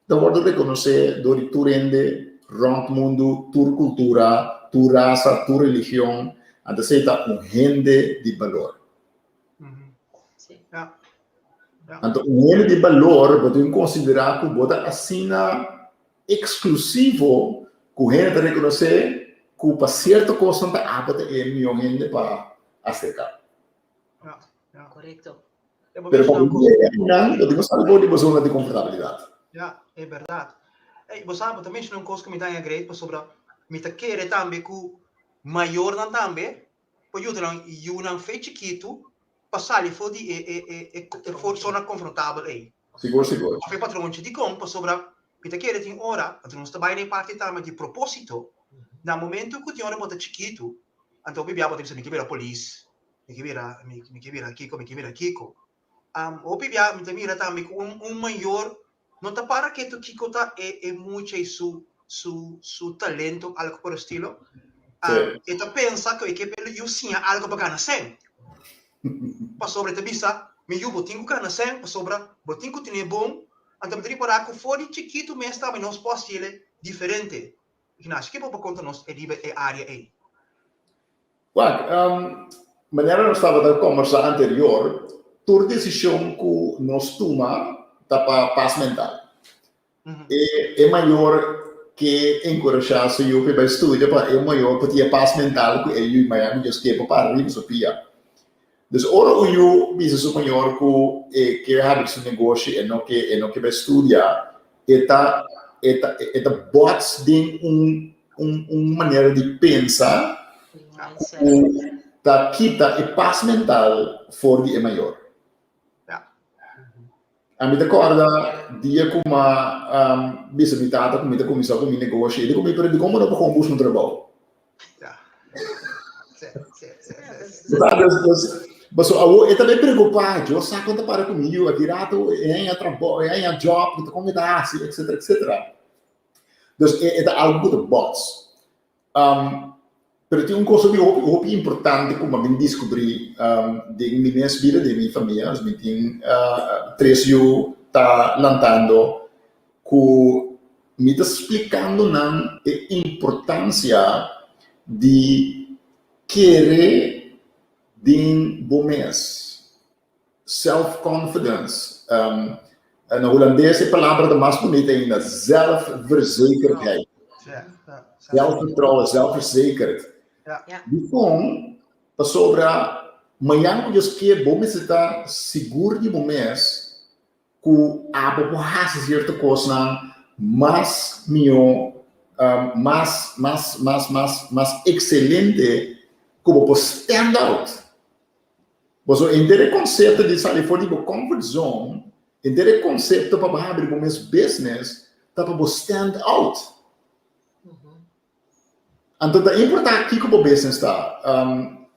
Speaker 4: ta wòrdu rekonosé dor di tur hende rònt mundu, tur kultura, tur rasa, tur religion, anto esei ta un hende di balor. Anto un hende di balor bo tin konsiderá ku bo ta asina eksklusivo ku hende ta rekonosé ku pa sierto kosnan ta abo ta e mihó hende pa aserká.
Speaker 3: Korekto.
Speaker 4: Pero pa bo yega einan, bo tin ku sali for di bo zona di konfortabilidat.
Speaker 2: Ya, e bèrdat. Ey, bo sa, bo ta menshoná un kos ku mi ta haña great pasobra mi ta kere tambe ku mayornan tambe por yuda nan yunan fe chikitu pa sali for di e e e e zona konfrontabel ey.
Speaker 4: Sigur, sigur.
Speaker 2: Òf e patronchi. Dikon? Pasobra mi ta kere tin ora, anto nos ta bai na e parti tambe di propósito, na momento ku tin ora bo ta chikitu, anto hopi bia bo ta bisa mi ke bira polis, mi ke bira mi ke bira kiko, mi ke bira kiko. Hopi bia mi ta mira tambe ku un un mayor no ta para ketu kiko ta e e mucha i su su su talento algo por estilo. E ta pensa ku e ke yu siña algo pa gana sèn. Pasobra e ta bisa, Mi yu, bo tin ku gana sèn pasobra bo tin ku tene bon. Anto mi ta ripará ku for di chikitu mes tambe nos por hasiel diferente. Ignacio, ke bo por konta nos riba e área ei?
Speaker 4: Wak, manera nos tabata kombersá anterior, tur desishon ku nos tuma ta pa pas mental. E e mayor ke enkurashá su yu pa e bai studia pa e mayor por tin e pas mental ku e yu i Miami Dios ke por para riba su pia. Dus ora un yu bisa su mayor ku e ke habri su negoshi e no ke e no ke bai studia e ta e ta e ta bots den un un un manera di pensa ku ta kita e pas mental for di e mayor. Ami ta kòrda dia ku m'a bisa mi tata ku mi ta kuminsá ku mi negoshi, e di ku mi, pero dikon bo no por kon buska un trabou? Pasobra awor e ta bai preokupá, Dios sa kon ta para ku mi yu, aki rato e haña trabou, e haña jòb, ta kon e ta hasi, etsetera, etsetera. Dus e ta algu ku ta bòts. Pero tin un kos hopi hopi hopi importante ku mi a bin diskubrí den mi mes bida, den mi famia. Mi tin tres yu ta lantando ku mi ta splikando nan e importansia di kere den bo mes, self confidence. Na hulandes e palabra ta mas bunita ainda, zelfverzekerdheid. Zelfvertrouwen, zelfverzekerd. Dikon? Pasobra mañan ku Dios kier bo mester ta sigur di bo mes ku abo por hasi sierto kosnan mas mihó, mas, mas, mas, mas, mas ekselente ku bo por stand out. Pasobra henter e konsepto di sali for di bo comfort zone, henter e konsepto pa bo habri bo mes business ta pa bo stand out. Anto ta importá kiko bo business ta.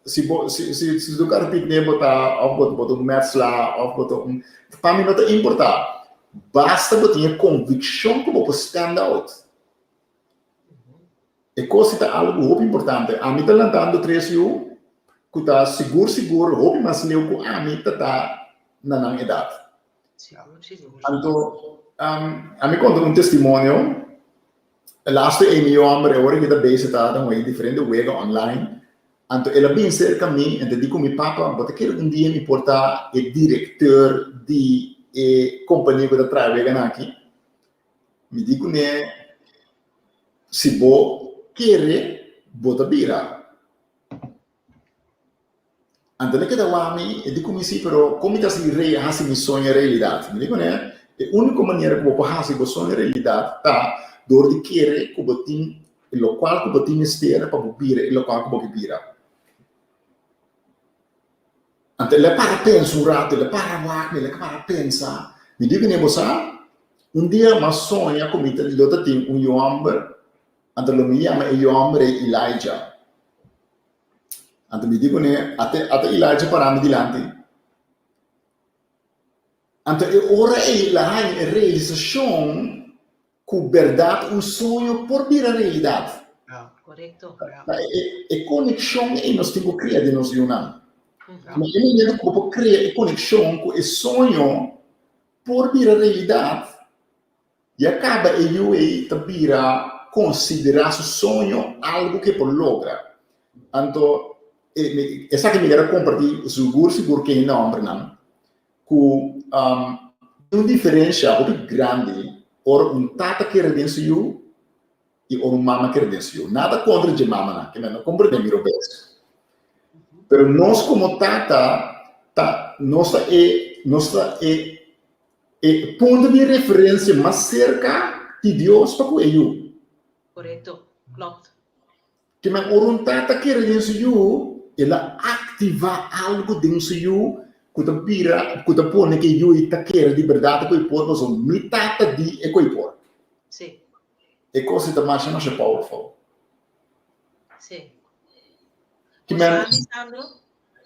Speaker 4: Si bo si si si tu karpint'é bo ta òf bo bo ta un mètslá òf bo ta un pa mi no ta importá. Basta bo tin e konvikshon ku bo por stand out. E kos ta algu hopi importante. Ami ta lantando tres yu ku ta sigur sigur hopi mas leu ku ami ta ta na nan edat. Anto ami konta un testimonio. E laatste ei mi homber e ora ki ta bezig ta ta ho'i diferente wega online. Anto el a bin serka mi en ta di ku mi, Papa, bo ta kere un dia mi por ta e direkteur di e kompania ku ta traha weganan aki? Mi di kuné, Si bo kere, bo ta bira. Anto el a keda wak mi, e di ku mi, Si, pero kon mi ta hasi re hasi mi soño realidat? Mi di kuné, E úniko manera ku bo por hasi bo soño realidat ta dor di kere ku bo tin e lokual ku bo tin mester pa bo bira e lokual ku bo ke bira. Anto el a para pensa un rato, el a para wak mi, el a para pensa. Mi di kuné, Bo sa, un dia mi a soña ku mi ta lo ta tin un yu hòmber, anto lo mi yama e yu hòmber ei Elijah. Anto mi di kuné, Ata ata Elijah pará mi dilanti. Anto e ora ei el a haña e realisashon ku bèrdat un soño por bira realidat.
Speaker 3: Korekto.
Speaker 4: E konekshon ei nos tin ku krea den nos yunan. Na e momento ku bo por krea e konekshon ku e soño por bira realidat, ya kaba e yu ei ta bira konsiderá su soño algu ku e por logra. Anto esaki mi kier a kompartí sigur sigur ku e hòmbernan ku tin un diferensha hopi grandi ora un tata kere den su yu i ora un mama kere den su yu. Nada kontra dje mamanan, ke men no komprende mi robes. Pero nos komo tata ta nos ta e nos ta e e punto di referensia mas serka di Dios pa ku e yu.
Speaker 3: Korekto, klopt.
Speaker 4: Ke men ora un tata kere den su yu, el a aktivá algu den su yu ku ta bira, ku ta pone ku e yu ei ta kere di bèrdat ku e por, pasobra mi tata di e ku e por.
Speaker 3: Sí.
Speaker 4: E kos ei ta masha masha powerful.
Speaker 3: Sí.
Speaker 4: Ke men.
Speaker 3: Bo sa, Lisandro?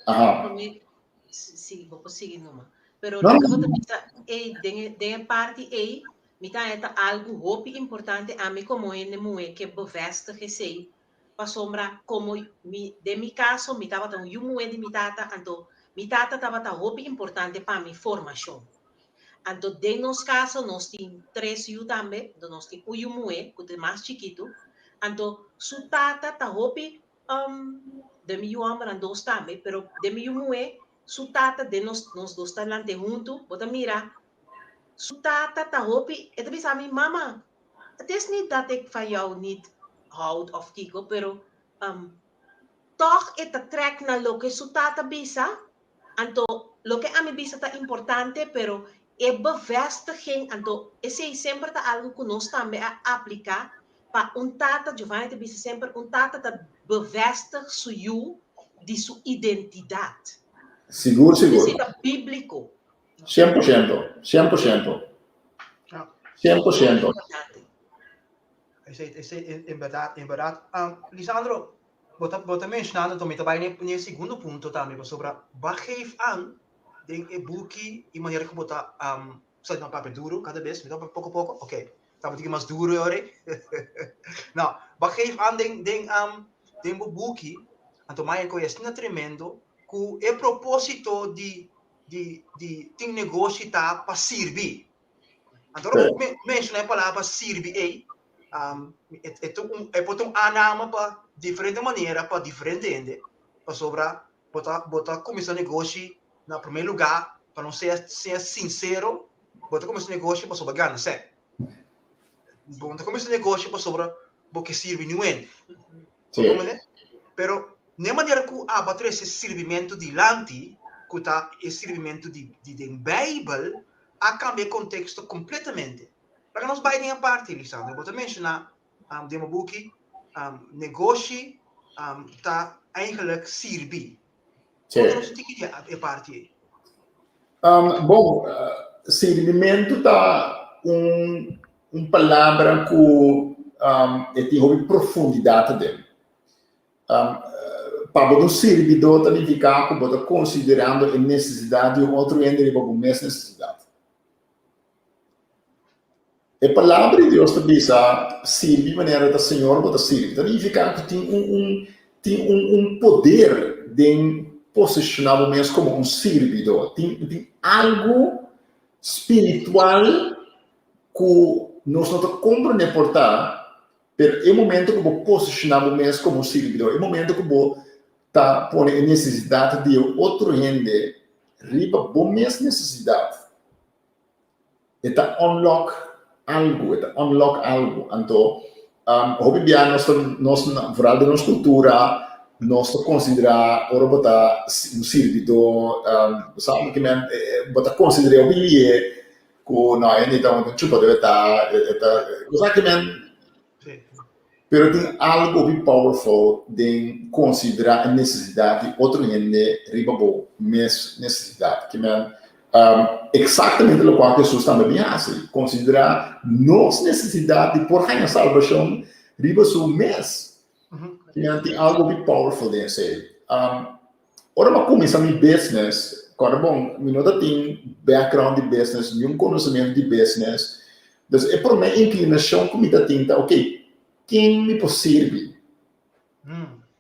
Speaker 4: Aha.
Speaker 3: Promé, sí, bo por sigui numa. Pero
Speaker 4: No,
Speaker 3: loke
Speaker 4: no.
Speaker 3: bo ta bisa ei, den e, den e parti ei, mi ta haña ta algu hopi importante ami komo hende muhé ke bevestig esei, pasobra komo mi, den mi kaso mi tabata un yu muhé di mi tata, anto mi tata tabata hopi importante pa mi formashon. Anto den nos kaso nos tin tres yu tambe, anto nos tin un yu muhé ku ta mas chikitu, anto su tata ta hopi Um, den mi yu hòmbernan dos tambe, pero den mi yu muhé, su tata, den nos, nos dos ta lant'é huntu, bo ta mira, su tata ta hopi, e ta bisa mi, Mama, het is niet dat ik van jou niet houd of kiko, pero um, tòg e ta trèk na loke su tata bisa, anto loke ami bisa ta importante, pero e bevestiging, anto esei semper ta algu ku nos tambe a apliká Pa un tata, Giovanni ta bisa semper, un tata ta bevestig su yu di su identidat.
Speaker 4: Sigur, sigur.
Speaker 3: Esei ta bíbliko.
Speaker 4: 100%, 100%. 100%.
Speaker 2: Esei, esei, en bèrdat, en bèrdat. Lisandro, bo ta, bo ta menshonando, anto mi ta bai n'e segundo punto tambe, pasobra bo a geef an den e buki i manera ku bo ta Sa no papia duro cada bes, mi ta papia poco poco, ok. Ta un tiki mas duro e ora. No, ba geef aan den den um, den bo buki, anto maya ku asina tremendo, ku e propósito di di di tin negoshi ta pa sirbi. Anto ora bo menshoná e palabra sirbi ei, e ta un e por ta un aaname pa diferente manera pa diferente hende, pasobra bo ta bo ta kuminsá negoshi na promé lugá pa nos sea sea sinsero, bo ta kuminsá negoshi pasobra gana sèn. Bo no ta kuminsá negoshi pasobra bo ke sirbi niun hende.
Speaker 4: Sí.
Speaker 2: Pero n'e manera ku abo a trese sirbimentu dilanti, ku ta e sirbimentu di di den Beibel, a kambia e konteksto kompletamente. Laga nos bai den e parti, Lisandro. Bo ta menshoná den bo buki, negoshi ta eigenlijk sirbi.
Speaker 4: Sí.
Speaker 2: Konta nos un tiki di e parti ei.
Speaker 4: Bon, sirbimentu ta un un palabra ku e tin hopi profundidat aden. Pa bo ta un sirbidó ta nifiká ku bo ta konsiderando e nesesidat di un otro hende riba bo mes nesesidat. E palabra di Dios ta bisa sirbi manera ta Señor bo ta sirbi. Ta nifiká ku tin un un tin un un poder den posishoná bo mes komo un sirbidó. Tin tin algu spiritual ku nos no ta komprendé por ta, pero e momento ku bo posishoná bo mes komo un sirbidó, e momento ku bo ta pone e nesesidat di e otro hende riba bo mes nesesidat, e ta unlock algu, e ta unlock algu. Anto, hopi bia nos ta, nos, vooral den nos kultura, nos ta konsiderá ora bo ta un sirbidó, bo sa ke men, bo ta konsider'é hopi lié ku no e ta un chupadó e ta, e ta, bo sa ke men. Pero tin algu hopi powerful den konsiderá e nesesidat di otro hende riba bo mes nesesidat. Ke men, eksaktamente lokual Hesus tambe bin hasi, konsiderá nos nesesidat di por haña salbashon riba su mes. Ke men, tin algu hopi powerful den esei. Ora mi a kuminsá mi business, kòrda bon, mi no ta tin background di business, niun konosementu di business. Dus e promé inklinashon ku mi ta tin ta, oke, ken mi por sirbi?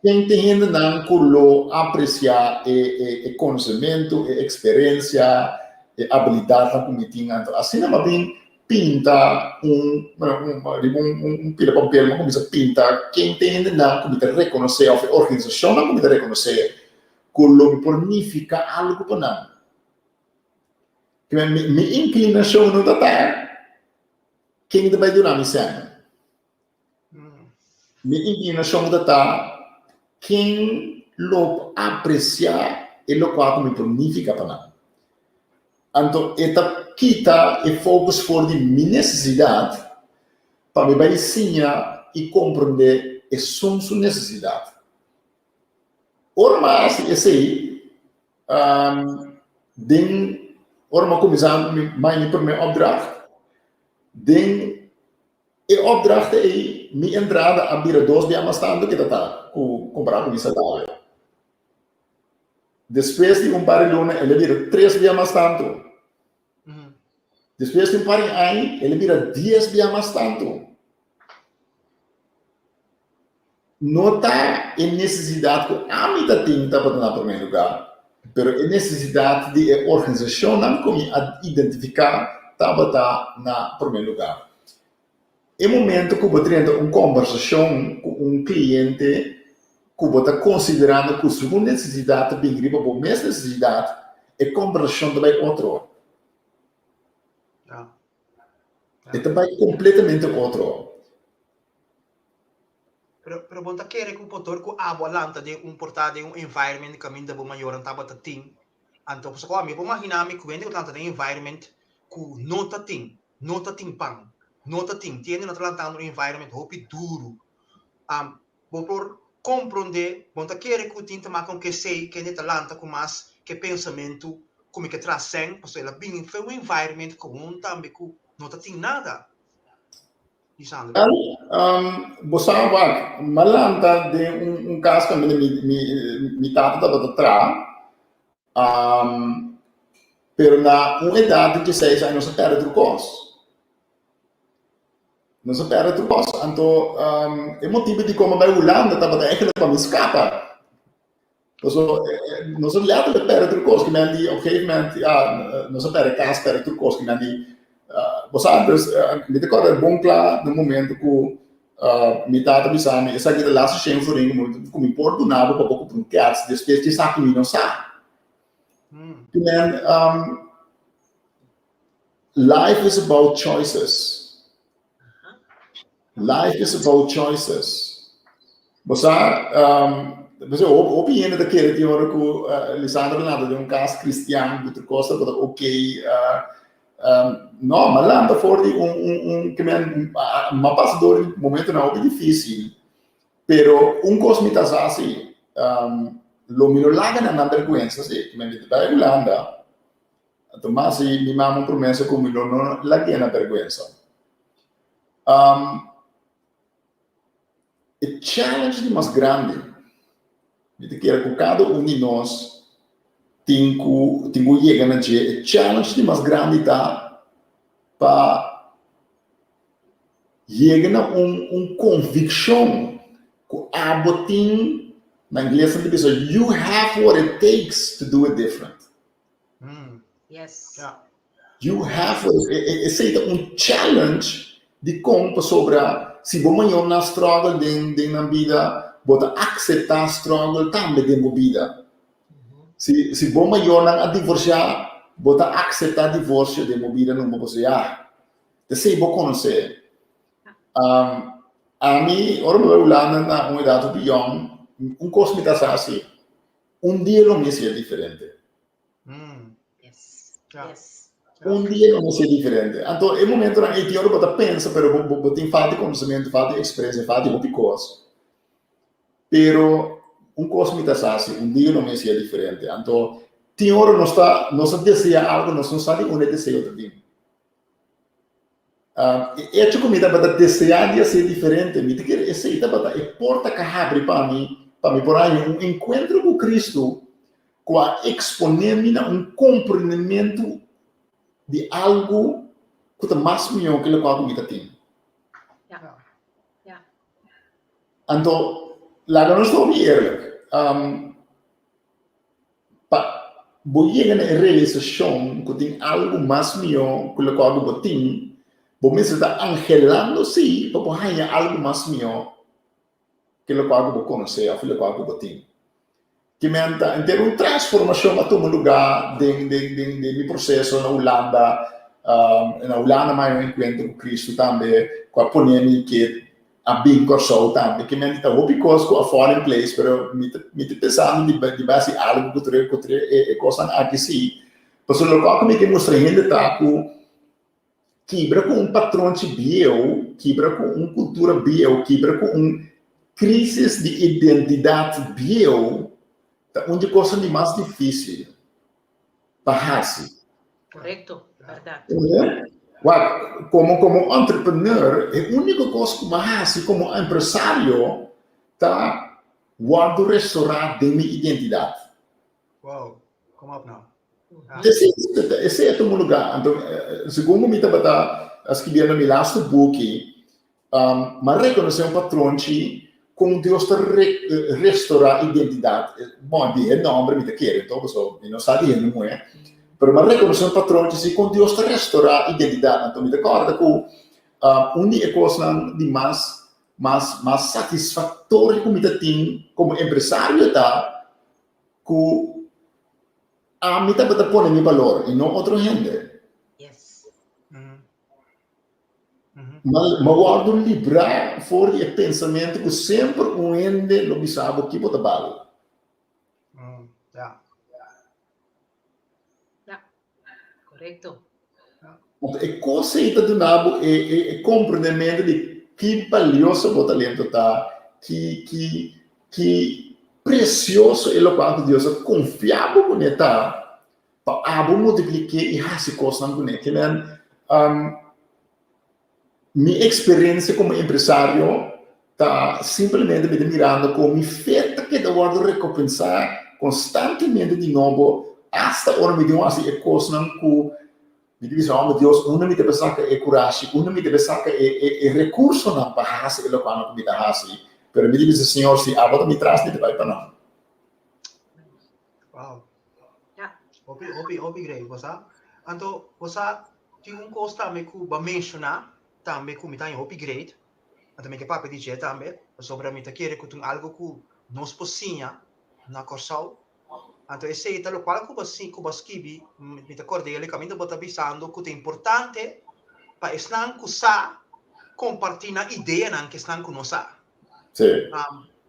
Speaker 4: Ken ta e hendenan ku lo apresiá e e konosementu, e eksperensia, e abilidatnan ku mi tin? Anto asina mi a bin pinta un, bueno, riba un pila papel mi a kuminsá pinta ken ta e hendenan ku mi ta rekonosé òf e organisashonnan ku mi ta rekonosé ku lo mi por nifiká algu pa nan. Mi, mi inklinashon no ta ta ken ta bai duna mi sèn. Mi inklinashon ta ta ken lo apresiá e lokual ku mi por nifiká pa nan. Anto e ta kita e focus for di mi nesesidat pa mi bai siña i komprondé esun su nesesidat. Ora mi a hasi esei, den ora mi a kuminsá mai mi promé opdracht, den E opdracht ei, mi entrada a bira dos bia mas tantu ke ta ta ku kompará ku mi salario. Despues di un par di luna el a bira tres bia mas tantu. Despues di un par di aña el a bira dies bia mas tantu. No ta e nesesidat ku ami ta tin tabata na promé lugá, pero e nesesidat di e organisashonnan ku mi a identifiká tabata na promé lugá. E momento ku bo drenta un kombersashon ku un kliente ku bo ta konsiderando ku su nesesidat ta bin riba bo mes nesesidat, e kombersashon ta bai otro. E ta bai kompletamente otro.
Speaker 2: Pero, pero bo ta kere ku por dor ku abo a lanta den un porta den un environment kaminda bo mayornan tabata tin, anto pasobra ku ami por magina mi ku hende ku ta lanta den environment ku no ta tin, no ta tin pan, no ta tin, tin hende no ta lantando un environment hopi duru. Bo por komprondé, bo ta kere ku tin ta maka un kesei ku hende ta lanta ku mas ke pensamentu ku mi ke traha sèn, pasobra el a bini for un environment komun tambe ku no ta tin nada. Lisandro.
Speaker 4: Bo sa wak, m'a lanta den un un kas kaminda mi mi mi tata tabata traha, pero na un edat di dieseis aña nos a pèrdè tur kos. Nos a pèrdè tur kos. Anto e motibu di kon mi a bai Hulanda tabata eigenlijk pa mi skapa. Paso nos a letterlijk pèrdè tur kos. Ki men di op gegeven moment, ya, nos a pèrdè kas, pèrdè tur kos. Ki men di, bo sa, dus mi ta kòrda bon kla na momento ku mi tata bisa mi, esaki ta laatste shen florin ku mi por duna bo pa bo kumpra un kèts, despues di esaki mi no sa. Ki men, Life is about choices. Life is about choices. Bo sa, um, hopi hende ta kere tin ora ku uh, Lisandro lanta den un kas kristian, ku tur kos tabata ok. Uh, um, no, ma lanta for di un, un, un, ke men, ma pasa door di momentonan hopi difícil. Pero un kos mi ta sa si, um, lo mi no laga nan nan bergwensa si. Ke men mi ta bai Hulanda, Anto mas i mi mama un promesa ku mi lo no lag'é na bèrgwensa. Um, e challenge di mas grandi, mi ta kere ku kada un di nos tin ku tin ku yega na dje, e challenge di mas grandi ta pa yega na un un konvikshon ku abo tin, na ingles nan ta bisa, you have what it takes to do it different.
Speaker 3: Yes.
Speaker 2: Ja.
Speaker 4: You have esei ta un challenge di kon pasobra si bo mayornan struggle den den nan bida bo ta akseptá struggle tambe den bo bida. Si si bo mayornan a divorsiá bo ta akseptá divorsio den bo bida numa pasobra ya esei bo konosé. Um, ami ora mi bai Hulanda na un edat hopi yòn un kos mi ta sa si Un dia lo mester diferente.
Speaker 3: Yes. Yes.
Speaker 4: Un dia lo mester diferente. Anto e momentonan ei tin ora bo ta pensa, pero bo, bo, bo tin falta di konosementu, falta di eksperensia, falta di hopi kos. Pero un kos mi ta sa si, un dia lo mester diferente. Anto tin ora nos ta, nos ta desea algo, nos no sa di unda e deseo ta bin. E echo ku mi tabata deseá di hasié diferente, mi ta kere esei tabata e porta ku a habri pa mi, pa mi por haña un enkuentro ku Kristu ku a eksponé mi na un komprendementu di algu ku ta mas mihó ke lokual ku mi ta tin. Anto, laga nos ta hopi eerlijk. Pa bo yega na e realisashon ku tin algu mas mihó ku lokual ku bo tin, bo mester ta anhelando sí pa bo haña algu mas mihó ke lokual ku bo konosé òf lokual ku bo tin. Ki men ta henter un transformashon a tuma lugá den den den den mi proseso na Hulanda. Na Hulanda mi a haña un enkuentro ku Kristu tambe ku a pone mi ke A bin Kòrsou tambe. Ke men ta hopi kos ku a fall in place, pero mi ta mi ta pensando di di bai hasi algu ku tur ku tur e e kosnan aki si. Pasobra lokual ku mi ke mustra hende ta ku kibra ku un patronchi bieu, kibra ku un kultura bieu, kibra ku un krisis di identidat bieu ta un di kosnan di mas difisil. pa hasi.
Speaker 3: Korekto, bèrdat.
Speaker 4: Wak, komo komo entrepreneur, e úniko kos ku mi a hasi komo empresario ta wòrdu restorá den mi identidat.
Speaker 2: Wow, kom op nou.
Speaker 4: Esei esei a tuma lugá. Anto, segun ku mi tabata skibiendo mi lastu buki, Mi a rekonosé un patronchi kon Dios ta restorá identidat. Bon, di e nòmber mi ta kere anto, pasobra mi no sa di hende muhé. Pero mi a rekonosé un patronchi si kon Dios ta restorá identidat. Anto mi ta kòrda ku un di e kosnan di mas mas mas satisfaktorio ku mi ta tin komo empresario ta ku ami tabata pone mi balor i no otro hende.
Speaker 3: Yes.
Speaker 4: Ma wòrdu librá for di e pensamentu ku semper un hende lo bisa bo ki bo ta bal.
Speaker 2: Ya.
Speaker 3: Ya, korekto.
Speaker 4: Anto e kos ei ta duna bo e e e komprendementu di ki balioso bo talento ta, ki ki ki presioso e lokual ku Dios a konfia bo kuné ta. Pa abo multiplik'é i hasi kosnan kuné. Ke men, mi eksperensia komo empresario ta simplemente mi ta mirando kon mi fe ta keda wòrdu rekompensá konstantemente di nobo, asta ora mi tin hasi e kosnan ku. Mi ta bisa, Homber Dios, unda mi debe saka e kurashi, unda mi debe saka e e e rekursonan pa hasi e lokualnan ku mi ta hasi? Pero mi ta bisa, Señor, si abo ta mi tras, mi ta bai pa nan.
Speaker 2: Wow. Ja. Hopi, hopi, hopi great, bo sa. Anto, bo sa, tin un kos tambe ku bo a menshoná, tambe ku mi ta haña hopi great, anto mi ke papia di dje tambe, pasobra mi ta kere ku ta un algu ku nos por siña na Kòrsou. Anto esei ta lokual ku bo ku bo a skibi, mi ta kòrda el kaminda bo ta bisando ku ta importante pa esnan ku sa kompartí nan ideanan ku esnan ku no sa.
Speaker 4: Sí.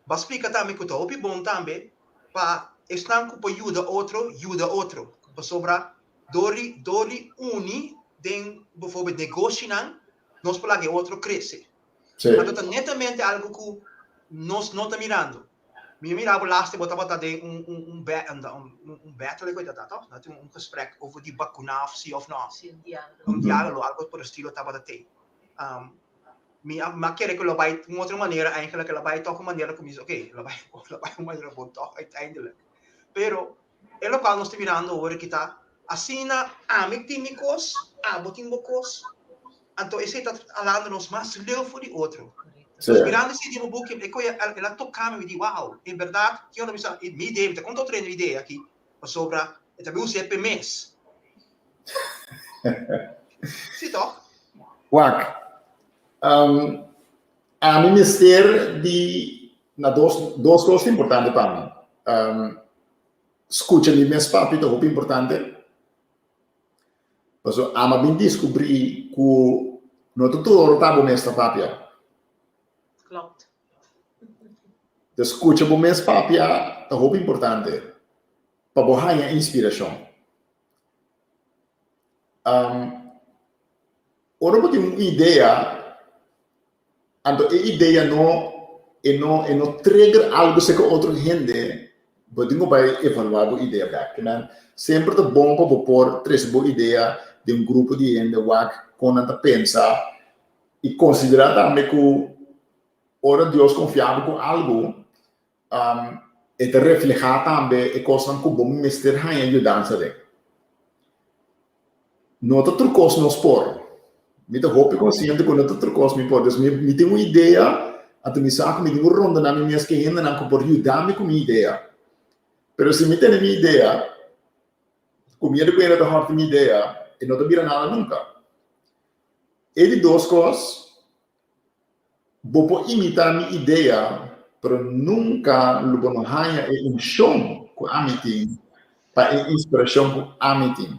Speaker 2: Bo a splika tambe ku ta hopi bon tambe pa esnan ku por yuda otro, yuda otro. Pasobra dor di dor di uni den bijvoorbeeld negoshinan, nos por laga e otro krese.
Speaker 4: Sí.
Speaker 2: Anto ta netamente algu ku nos no ta mirando. Mi a mira bo laatste bo tabata den un un un un un battle ku e ta toch? Dat un gesprek over di bakuna of si of no.
Speaker 3: Si, un diálogo.
Speaker 2: Un diálogo, algo por estilo tabata te. Mi a mi a kere ku lo bai un otro manera eigenlijk, lo bai toch un manera ku mi dice oké, lo bai lo bai un manera bon toch uiteindelijk. Pero e lokual nos ta mirando awor aki ta asina ami tin mi kos, abo tin bo kos, anto esei ta halando nos mas leu for di otro.
Speaker 4: Sí.
Speaker 2: Pues mirando esei den bo buki, e koe el a toka mi, mi di wow, en bèrdat, ki ora mi sa, mi idea, mi ta konta otro hende mi idea aki, pasobra e ta bin us'é p'e mes. Sí tòg?
Speaker 4: Wak, ami mester di na dos dos kos ta importante pa mi. Skucha mi mes papia ta hopi importante. Pasobra ami a bin diskubrí ku no ta tur ora ta bo mes ta papia.
Speaker 3: Klopt.
Speaker 4: Te skucha bo mes papia ta hopi importante pa bo haña inspirashon. Ora bo tin un idea, anto e idea no e no e no trigger algo serka otro hende, bo tin ku bai evaluá bo idea bèk. Ke men semper ta bon pa bo por trese bo idea den un grupo di hende wak kon nan ta pensa i konsiderá tambe ku ora Dios konfia bo ku algu, E ta reflehá tambe e kosnan ku bo mester haña yudansa den. No ta tur kos nos por. Mi ta hopi konsiente ku no ta tur kos mi por. Dus mi mi tin un idea, anto mi sa ku mi tin ku rondoná mi mes ku e hendenan ku por yuda mi ku mi idea. Pero si mi tene mi idea, ku miedu ku hende ta hòrti mi idea, e no ta bira nada nunka. E di dos kos, Bo por imitá mi idea, pero nunka lo bo no haña e unshon ku ami tin pa e inspirashon ku ami tin.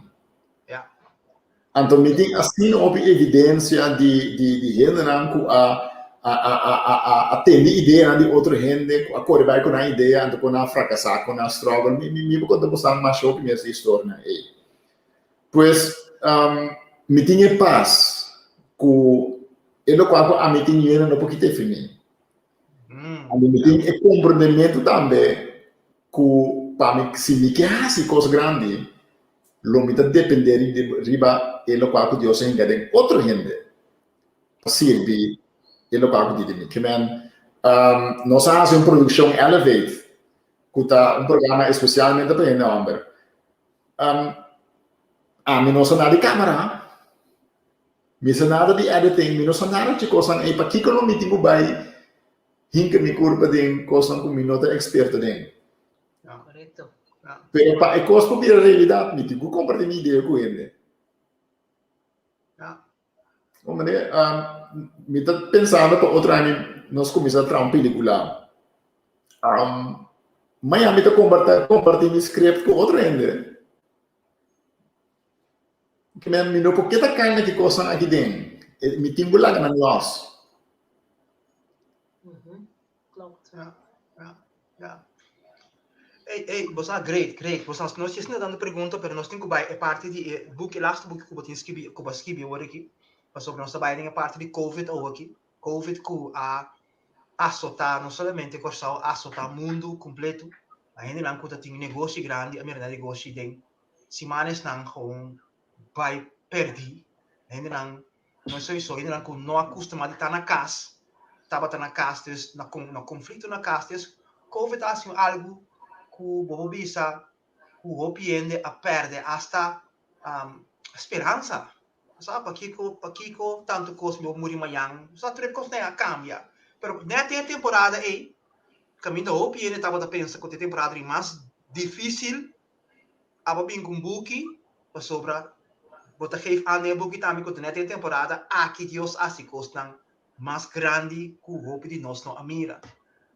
Speaker 4: Anto mi tin asina hopi evidensia di di di hendenan ku a a a a a a a tende ideanan di otro hende, ku a kore bai ku nan idea anto ku nan a frakasá, ku nan a struggle. Mi mi mi por konta boso masha hopi mes di historianan ei. Pues, mi tin e pas ku e lokual ku ami tin yena no por kita efi mi. Anto mi tin e komprendementu tambe ku pa mi, si mi ke hasi kos grandi, lo mi ta dependé riba e lokual ku Dios a hinka den otro hende pa sirbi e lokual ku di di mi. Ke men, nos a hasi un produkshon Elevate, ku ta un programa espesialmente pa hende hòmber. Um, ami no sa nada di camera, mi sa nada di editing, mi no sa nada di cosnan ei. Pakiko lo mi tin ku bai hinka mi kurpa den cosnan ku mi no ta experto den?
Speaker 3: Correcto.
Speaker 4: Pero pa e cos por bira realidad, mi tin ku comparti mi idea ku hende. Oh, meneer, um, mi ta pensando pa otro aña nos kuminsá traha un pelikula. Um, mañana mi ta comparti, comparti mi script ku otro hende. Ke men, mi no por keda kai na ki kosnan aki den. Eh, mi tin ku laga nan los.
Speaker 3: Klopt.
Speaker 2: Ja, ja, ja. Ey, ey, bo sa great, great. Bo sa, nos jes dando pregunta, pero nos tin ku bai e parti di e boek, e laatste boek ku bo tin skibi, ku bo a skibi awor aki. Pasobra nos ta bai den e parti di Covid awor aki. Covid ku a asotá no solamente Kòrsou, a asotá mundu kompleto. A hendenan ku ta tin negoshi grandi a mira nan negoshi den simanesnan gewoon bai pèrdí. Hendenan No es sowieso hendenan ku no a kustumá di ta na kas, tabata na kas, dus na kon na konflikto na kas. Dus Covid a hasi un algu ku bo por bisa ku hopi hende a pèrdè asta. Speransa. Sa pakiko pakiko tantu kos mi por muri mañan. Sa tur e kosnan a kambia. Pero nèt den e temporada ei, kaminda hopi hende tabata pensa ku ta e temporada di mas difísil, abo bin ku un buki pasobra bo ta geef aan den e buki tambe ku ta nèt den e temporada aki Dios a hasi kosnan mas grandi ku hopi di nos no a mira.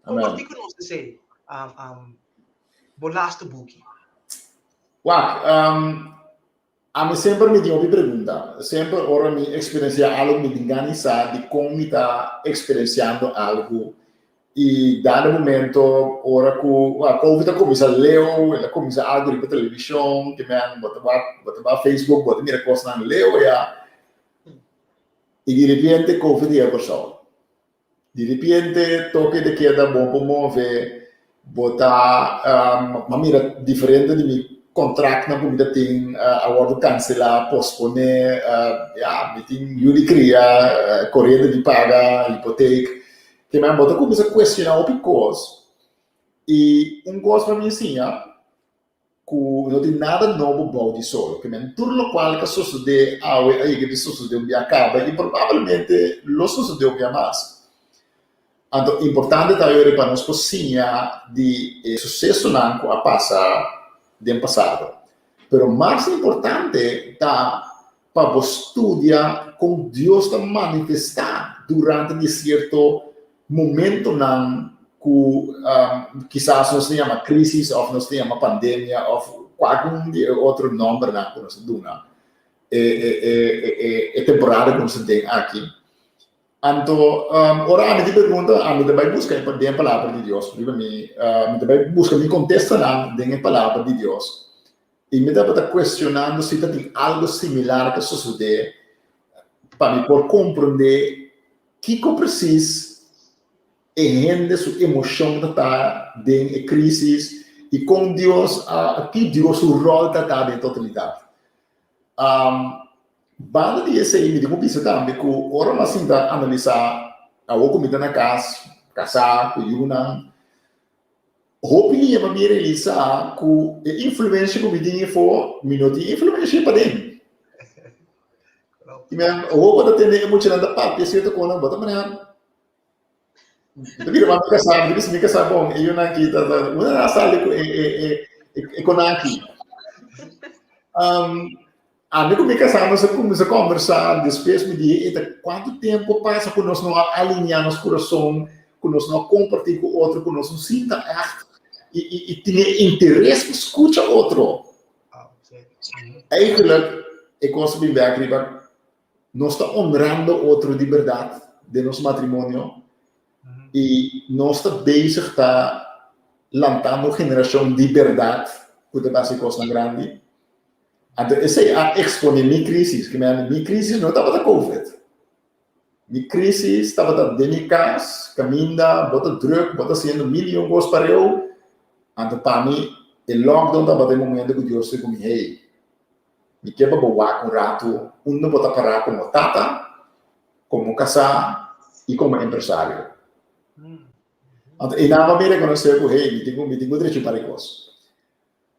Speaker 2: Kompartí ku nos esei, bo lastu buki.
Speaker 4: Wak, Ami semper mi tin hopi pregunta. Semper ora mi eksperensiá algu mi tin gana di sa dikon mi ta eksperensiando algu. I dado momento ora ku Covid a kuminsá leu, el a kuminsá algu riba televishon, ke men bo ta wak, bo ta wak Facebook, bo ta mira kosnan leu ya. I di repente Covid yega Kòrsou. Di repente toke de keda bo por move, bo ta a mira diferente di mi contractnan cu mi ta tin a wordo cancela, pospone, ya mi tin yu di cria, coriente di paga, hipoteek, ke men bo ta cuminsa cuestiona hopi cos y un cos pa mi siña ku no tin nada nobo bou di solo. Ke men tur lokual ka sosodé awe a yega di sosodé un bia kaba i probablemente lo sosodé un bia mas. Anto importante ta yori pa nos por siña di e susesonan ku a pasa den pasado. Pero mas importante ta pa bo studia kon Dios ta manifestá durante di sierto momentonan ku kisas nos ta yama krísis òf nos ta yama pandemia òf kualkun di e otro nòmbernan ku nos ta duna e temporada ku nos ta den aki. Anto ora ami tin pregunta ami ta bai buska den e Palabra di Dios riba mi, mi ta bai buska mi kontestanan den e Palabra di Dios. I mi tabata cuestionando si ta tin algo similar ta sosode pa mi por comprende kico precies e hende su emocion ta ta den e crisis y con Dios a, ki Dios su rol ta ta den totalidad. Banda di esey mi tin cu bisa tambe cu ora mi a sinta analisa awor cu mi ta na cas, casa cu yunan, Hopi liña pa mi realisá ku e influensia ku mi tin efo, mi no tin influensia paden. I mi awor bo ta tende e muchanan ta papia sierto konan, bo ta manera, mi ta bira mas mi kasá, mi ta bisa mi kasá bon, e yunan aki ta, ta, unda nan a sali ku e, e, e, e konan aki? Ami ku mi kasá nos a kuminsá kòmbersá, despues mi di, Eta, kuantu tempu a pasa ku nos no a alineá nos kurason, ku nos no a kompartí ku otro, ku nos no sinta ègt i i i tin e interes pa skucha otro? Eigenlijk, e kos a bin bèk riba nos ta honrando otro di bèrdat den nos matrimonio i nos ta bezig ta lantando un generashon di bèrdat ku ta basa e kosnan grandi. Anto esei a expone mi crisis, ke mi mi crisis no tabata covid. Mi crisis tabata den mi cas, caminda, bo ta druk, bo ta haciendo mil y un cos pareu. Anto pa mi e lockdown tabata e momento cu Dios di cu mi, hey, mi ke pa bo wak un rato unda bo ta para como tata, como casá y como empresario. Anto einan bo a mi reconoce cu, hey, mi tin cu, mi tin cu drecha un par di cos.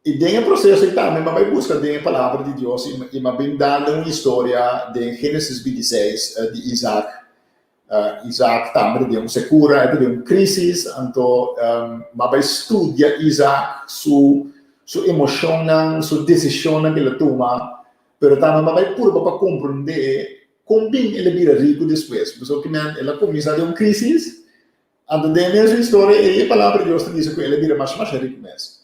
Speaker 4: I den e proseso ei tambe mi a bai buska den e Palabra di Dios i mi a bin dal den un historia den Génesis bintiseis di Isaac. Isaac tambe ta den un sekura, e ta den un krísis, anto mi a bai studia Isaac su su emoshonnan, su desishonnan ku el a tuma, pero tambe mi a bai purba pa komprondé kon bin el a bira riku despues, pasobra kimen el a kuminsá den un krísis, Anto den e mesun historia ei e Palabra di Dios ta bisa ku el a bira masha masha riku mes.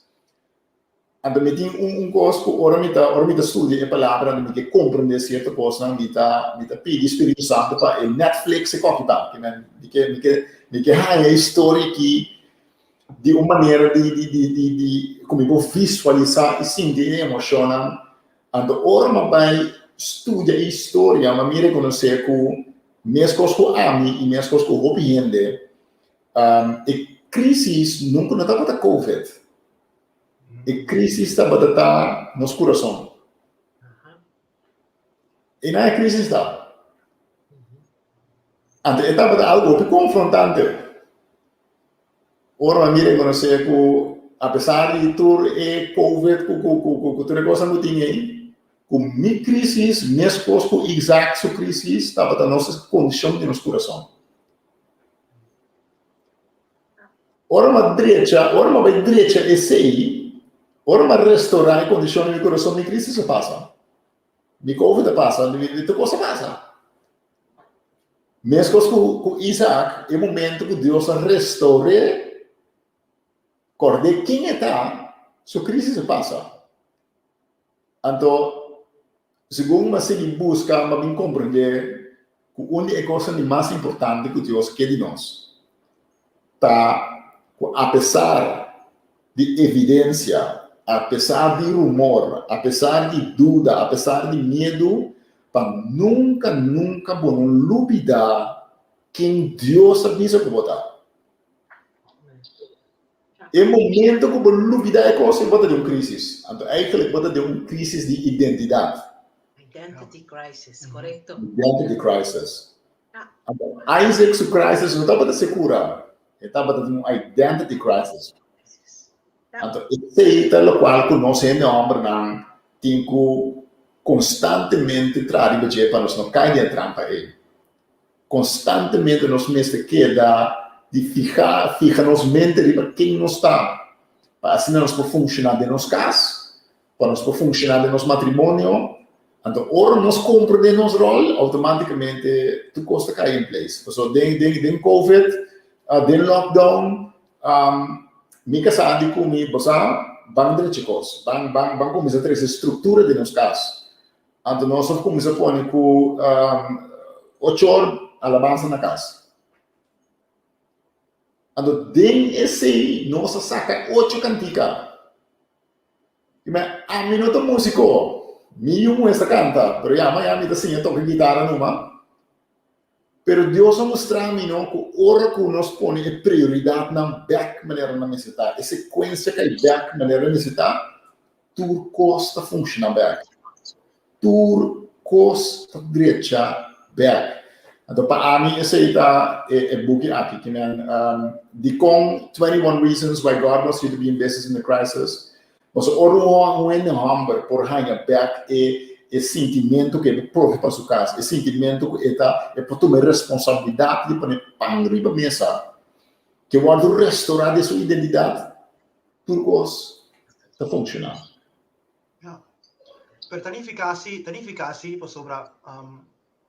Speaker 4: Anto mi tin un un kos ku ora mi ta ora mi ta studia e Palabra anto mi ke komprendé sierto kosnan mi ta mi ta pidi Spiritu Santu pa e Netflix e koki pa mi. Mi ke mi ke mi ke haña e historia aki di un manera di di di di di ku mi por visualisá i sinti e emoshonnan. Anto ora mi a bai studia e historia mi a mi rekonosé ku Meskos ku ami i meskos ku hopi hende, e krísis nunka no tabata covid. E krísis tabata ta nos kurason. I nan e krísis ta. Anto e tabata algu hopi konfrontante. Ora mi rekonosé ku apesar di tur e covid ku tur e kosnan ku tin ei. Ku mi krísis, meskos ku Isaac su krísis, tabata nos kondishon di nos kurason. Ora m'a drecha, ora m'a bai drecha esei, ora m'a restorá e kondishon di mi kurason, mi krísis a pasa. Mi covid a pasa, mi tur kos a pasa. Meskos ku ku Isaac, e momento ku Dios a restour'é, kòrd'é ken e ta, su krísis a pasa. Anto, segun m'a sigui buska, m'a bin komprendé ku un di e kosnan di mas importante ku Dios ke di nos ta ku apesar di evidensia, apesar di rumor, apesar di duda, apesar di miedu, pa nunka, nunka bo no lubidá ken Dios a bisa ku bo ta. E momento ku bo lubidá e kos ei, bo ta den un krísis. Anto eigentlik bo ta den un krísis di identidat.
Speaker 3: Identity crisis, korekto.
Speaker 4: Identity crisis. Anto Isaac su crisis no tabata sekura, e tabata den un identity crisis. Anto esei ta lokual ku nos hende hòmbernan tin ku konstantemente traha riba dje pa nos no kai den e trampa ei. Konstantemente nos mester keda di fiha, fiha nos mente riba ken nos ta, pa asina nos por funshoná den nos kas, pa nos por funshoná den nos matrimonio. Anto ora nos komprendé nos ròl, outomátikamente tur kos ta kai in place. Pasobra den, den, den covid, den lockdown, mi kasá di ku mi, bo sa, ban drecha kos, ban, ban, ban kuminsá trese struktura den nos kas. Anto nos a kuminsá pone ku ochor alabansa na kas. Anto den esei nos a saka ocho kantika. I mi, ami no ta músiko, mi yu muhé sa kanta, pero ya mañana mi ta siña toka gitara numa. Pero Dios a mustra mi no ku ora ku nos pone e prioridatnan bèk manera nan mester ta, e sekuensia kai bèk manera nan mester ta, Tur kos ta funshoná bèk. Tur kos ta drecha bèk. Anto pa ami esei ta e buki aki, ki men Dikon 21 Reasons Why God Wants You to Be in Business in the Crisis. Pasobra ora un hende hòmber por haña bèk e e sintimentu ku e por prove pa su kas, e sintimentu ku e ta e por tuma e responsabilidat di pone pan riba mesa, ke wòrdu restorá den su identidat, Tur kos ta funshoná.
Speaker 2: Ja. Pero ta nifiká si, ta nifiká si pasobra um,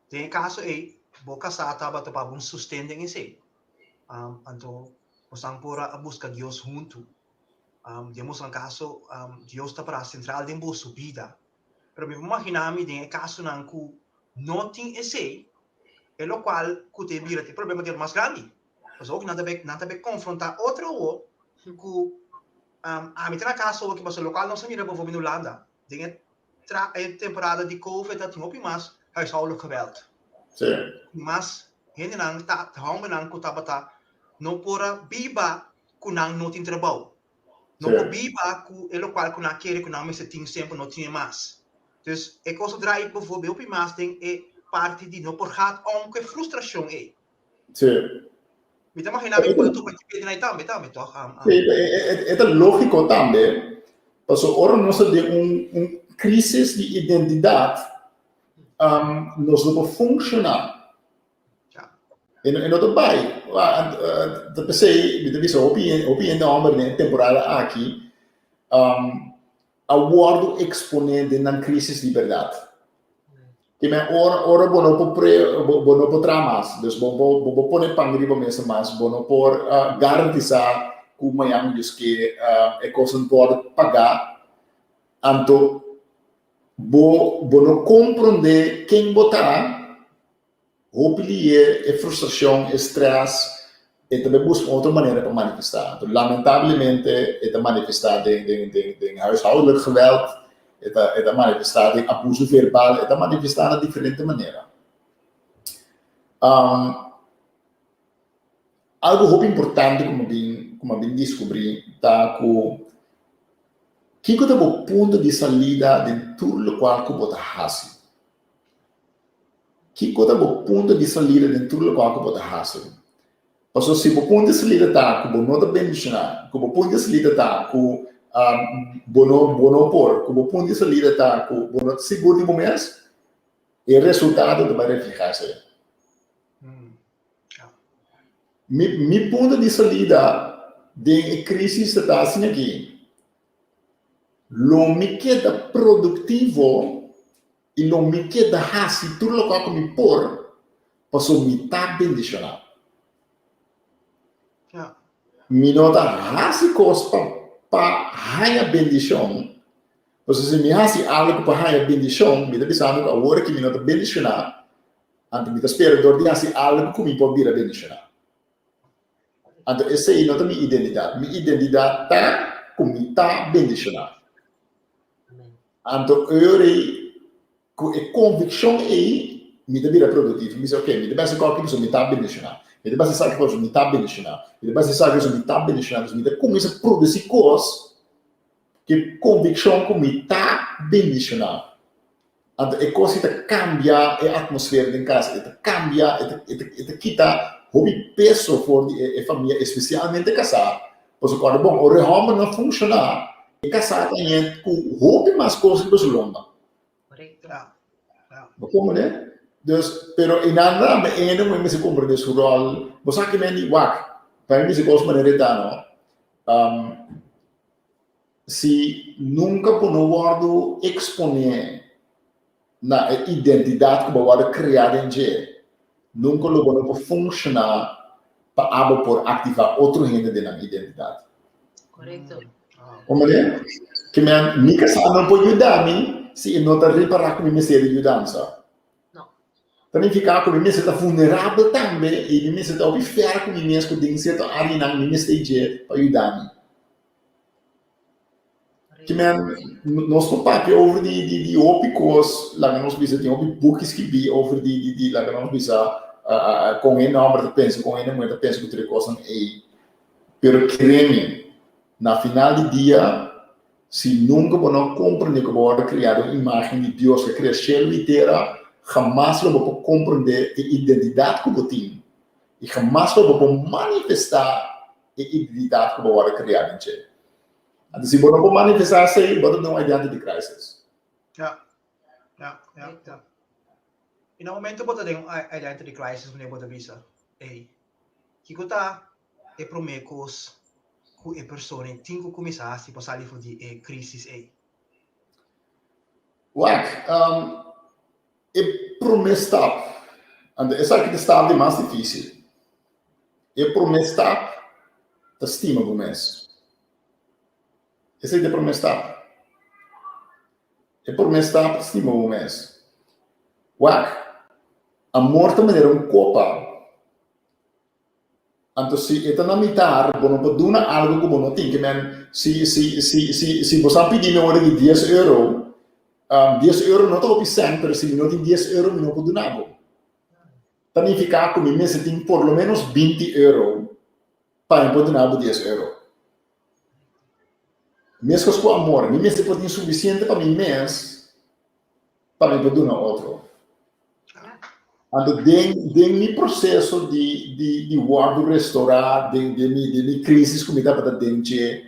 Speaker 2: den e kaso ei, bo kasá tabata pa bo un sosten den esei. Um, anto bosan por a buska Dios huntu. Um, den bosan kaso, um, Dios ta para sentral den boso bida. Pero mi por imaginá mi den e kasonan ku no tin esei, e lokual ku ta bira e problema ta bira mas grandi. Pasobra hopi nan ta bay, nan ta bay konfrontá otro awo ku ami ta na kas awo pasobra lokual nos a mira bijvoorbeeld na Hulanda den e tra e temporada di covid ta tin hopi mas huishoudelijk geweld.
Speaker 4: Sí.
Speaker 2: Mas hendenan ta hòmbernan ku tabata no por a biba ku nan no tin trabou. No por biba ku e lokual ku nan a kere ku nan mester tin semper no tin e mas. Dus e kos a draai bijvoorbeeld hopi mas den e parti di no por gaat om ku e frustrashon ei.
Speaker 4: Sí.
Speaker 2: Mi ta imaginá mi por topa e aí tambe, tambe, toch?
Speaker 4: Sí, e ta lógiko tambe, paso ora nos ta den un, un crisis di identidad, nos no por funciona.
Speaker 2: Ja.
Speaker 4: E no, e no ta bai. Ta p'esei mi ta bisa hopi, hopi hende homber den e temporada aki, a wòrdu eksponé den nan krísis di bèrdat. Te men ora ora bo no por pre bo bo no por traha mas, dus bo bo bo por pone pan riba mesa mas, bo no por garantisá ku mañan Dios ke e kosnan wòrdu pagá, anto bo bo no komprondé ken bo ta. Hopi di e e frustracion, e stress, e ta bay busca un otro manera pa manifesta. Anto lamentablemente e ta manifesta den den den den huishoudelijk geweld, e ta e ta manifesta den abuso verbal, e ta manifesta na diferente manera. Algo hopi importante ku mi bin ku mi a bin diskubrí ta ku kiko ta bo punto di salida den tur lokual ku bo ta hasi. Kiko ta bo punto di salida den tur lokual ku bo ta hasi? Pasobra si bo punto di salida ta ku bo no ta bendishoná, ku bo punto di salida ta ku Um, bo no, bo no por, ku bo punto di salida ta ku bo no ta sigur di bo mes, e resultado ta bai reflehá esei. Mi, mi punto di salida den e crisis ta ta asina aki. Lo mi keda produktivo i lo mi keda hasi tur loke ku mi por, pasobra mi ta bendishoná. Mi no ta hasi kos pa pa haña bendishon, pasobra si mi hasi algu pa haña bendishon, mi ta bisando ku awor aki mi no ta bendishoná, anto mi ta spera dor di hasi algu ku mi por bira bendishoná. Anto esei no ta mi identidat. Mi identidat ta ku mi ta bendishoná. Anto ora ei, ku e konvikshon ei, mi ta bira produktivo. Mi bisa, ok, mi ta basa kòki pasobra mi ta bendishoná. Mi ta basa esaki pasobra mi ta bendishoná. Mi ta basa esaki pasobra mi ta bendishoná. Entonces mi ta kuminsá produsí kos ku e konvikshon ku mi ta bendishoná. Anto e kos ei ta kambia e atmosfera den kas, e ta kambia, e ta e ta e ta kita hopi peso for di e famia, espesialmente kasá. Pasobra kòrda bon, ora e hòmber no funshoná, e kasá ta haña ku hopi mas kos riba su lomba.
Speaker 3: Korekto.
Speaker 4: Bo komprende? Dus, pero einan tambe e hende ku mester komprende su ròl. Bo sa kimen di wak, pa mi bisa kos manera e ta no. Si nunka bo no wòrdu eksponé na e identidat ku bo a wòrdu kreá den dje, nunka lo bo no por funshoná pa abo por aktivá otro hende den nan identidat.
Speaker 3: Korekto.
Speaker 4: Komprendé? Ke men, mi kasá no por yuda mi si e no ta ripará ku mi mester di yudansa.
Speaker 3: No.
Speaker 4: Ta nifiká ku mi mester ta vulnerabel tambe i mi mester ta hopi fèr ku mi mes ku den sierto áreanan mi mester dje pa yuda mi. Ki men, nos por papia over di, di, di hopi kos, laga nos bisa, tin hopi buki skibí over di, di, di, laga nos bisa, kon hende hòmber ta pensa, kon hende muhé ta pensa ku tur e kosnan ei. Pero kere mi, na final di dia, si nunka bo no komprendé ku bo wòrdu kriá den un imágen di Dios ku a krea shelu i tera, hamas lo bo por komprendé e identidat ku bo tin i hamas lo bo por manifestá e identidat ku bo wòrdu kreá den dje. Anto si bo no por manifestá esei, bo ta den un identity crisis.
Speaker 2: Ja, ja, ja, ja. I na momento bo ta den un identity crisis, wanneer bo ta bisa, ey, kiko ta e promé kos ku e persona tin ku kuminsá hasi pa sali for di e crisis ey?
Speaker 4: Wak, e promé stap, anto esaki ta e stap di mas difísil. E promé stap ta stima bo mes. Esei ta e promé stap. E promé stap ta stima bo mes. Wak, amor ta manera un kopa. Anto si e ta na mitar, bo no por duna algu ku bo no tin. Ke men, si, si, si, si, si bo sa pidi mi ora di dies euro, dies euro no ta hopi sèn, pero si mi no tin dies euro mi no por duna bo. Ta nifiká ku mi mester tin por lo ménos 20 euro pa mi por duna bo 10 euro. Meskos ku amor, mi mester por tin sufisiente pa mi mes pa mi por duna otro. Anto den, den mi proseso di, di, di wòrdu restorá, den, den mi, den mi krísis ku mi tabata den dje,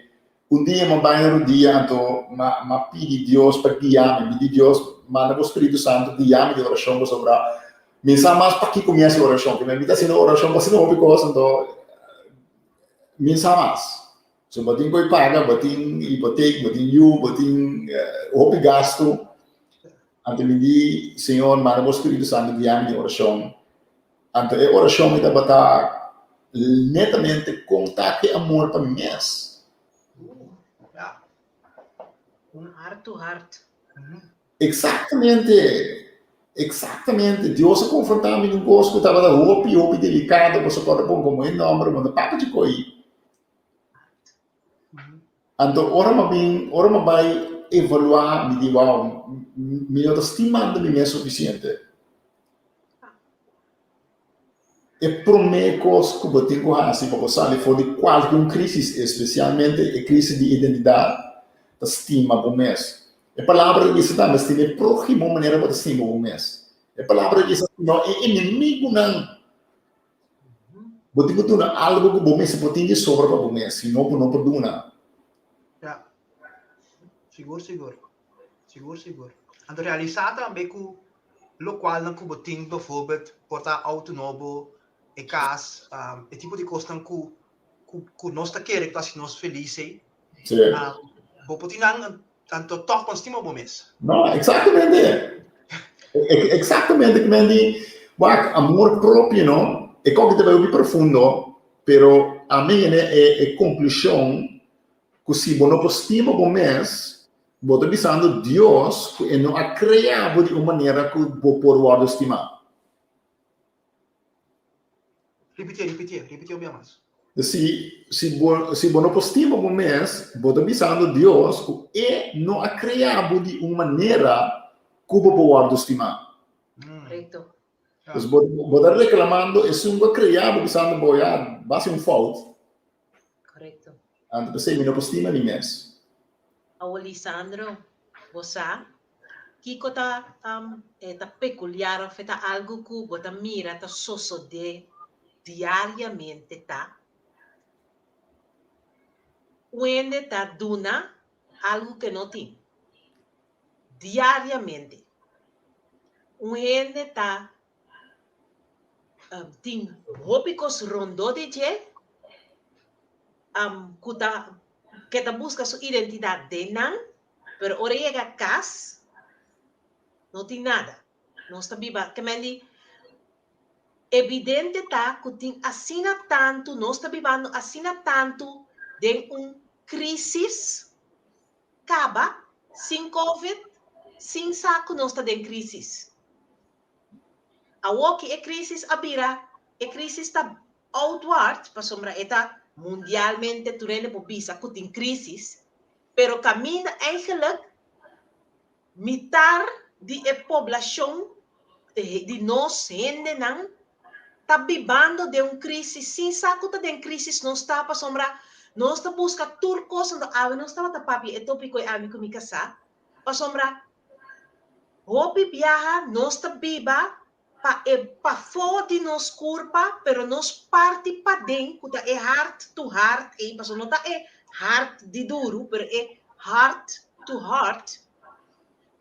Speaker 4: Un dia m'a bai na rudia anto m'a m'a pidi Dios pa guia mi. Mi di Dios, manda bo Spiritu Santu guia mi den orashon pasobra mi sa mas pakiko mi hasi orashon. Primer mi ta hasiendo orashon pa asina hopi kos anto mi sa mas. So bo tin ku paga, bo tin hipotek, bo tin yu, bo tin hopi gastu. Anto mi di, Señor, manda bo Spiritu Santu guia mi den orashon. Anto e orashon mi tabata netamente kon ta ki amor pa mi mes.
Speaker 3: Heart to heart.
Speaker 4: Exactamente, exactamente. Dios a konfrontá mi ku un kos ku tabata hopi, hopi delikado, pasobra por a pon komo e nòmber, bo no papia dje koi. Anto ora mi a bin, ora mi a bai evaluá, mi di, wow, mi no ta stimando mi mes sufisiente. E promé kos ku bo tin ku hasi pa bo sali for di kualke un krísis, espesialmente e krísis di identidat, ta stima bo mes. E palabra ta bisa tambe stima e próhimo manera bo ta stima bo mes. E palabra ta bisa stima e enemigunan. Bo tin ku duna algu ku bo mester por tin di sobra pa bo mes, si no bo no por duna.
Speaker 2: Sigur, sigur. Sigur, sigur. Anto realisá tambe ku lokualnan ku bo tin bijvoorbeeld por ta outo nobo, e kas, e tipo di kosnan ku ku nos ta kere ku ta hasi nos felis ei.
Speaker 4: Sí.
Speaker 2: Bo por tin nan anto tòg bo no stima bo mes.
Speaker 4: No, eksaktamente. Eksaktamente, Mandy. Wak, amor propio, no? E kòke ta bai hopi profundo, pero ami yene e e konklushon ku si bo no por stima bo mes, bo ta bisando Dios ku e no a krea bo di un manera ku bo por wòrdu stimá.
Speaker 2: Ripitié, ripitié, ripitié un bia mas.
Speaker 4: Si, si bo, si bo no por stima bo mes, bo ta bisando Dios ku e no a krea bo di un manera ku bo por wòrdu stimá.
Speaker 3: Korekto.
Speaker 4: Dus bo, bo ta reklamando esun ku a krea bo bisando bo ya bo hasi un fout.
Speaker 3: Korekto.
Speaker 4: Anto p'esei mi no por stima mi mes.
Speaker 3: Awor Lisandro, bo sa Kiko ta e ta pekuliar òf e ta algu ku bo ta mira ta sosodé diariamente ta un hende ta duna algu ku e no tin diariamente. Un hende ta tin hopi kos rondó di dje ku ta ke ta buska su identidat den nan. Pero ora e yega kas, no tin nada. Nos ta biba, ke men di, evidente ta ku tin asina tantu, nos ta bibando asina tantu den un krisis kaba, sin covid, sin sa ku nos ta den krisis. Awoki e krisis a bira, e krisis ta outward, pasobra e ta mundialmente tur hende por bisa ku tin krisis, Pero kaminda eigenlijk mitar di e poblashon di nos hendenan ta bibando den un krisis sin sa ku ta den krisis nos ta pasobra nos ta buska tur kos anto awe nos tabata papia e topiko ei ami ku mi kasá pasobra hopi biaha nos ta biba pa e pafó di nos kurpa, pero nos parti paden, ku ta e heart to heart ei, pasobra no ta e hart di duru, pero e heart to heart,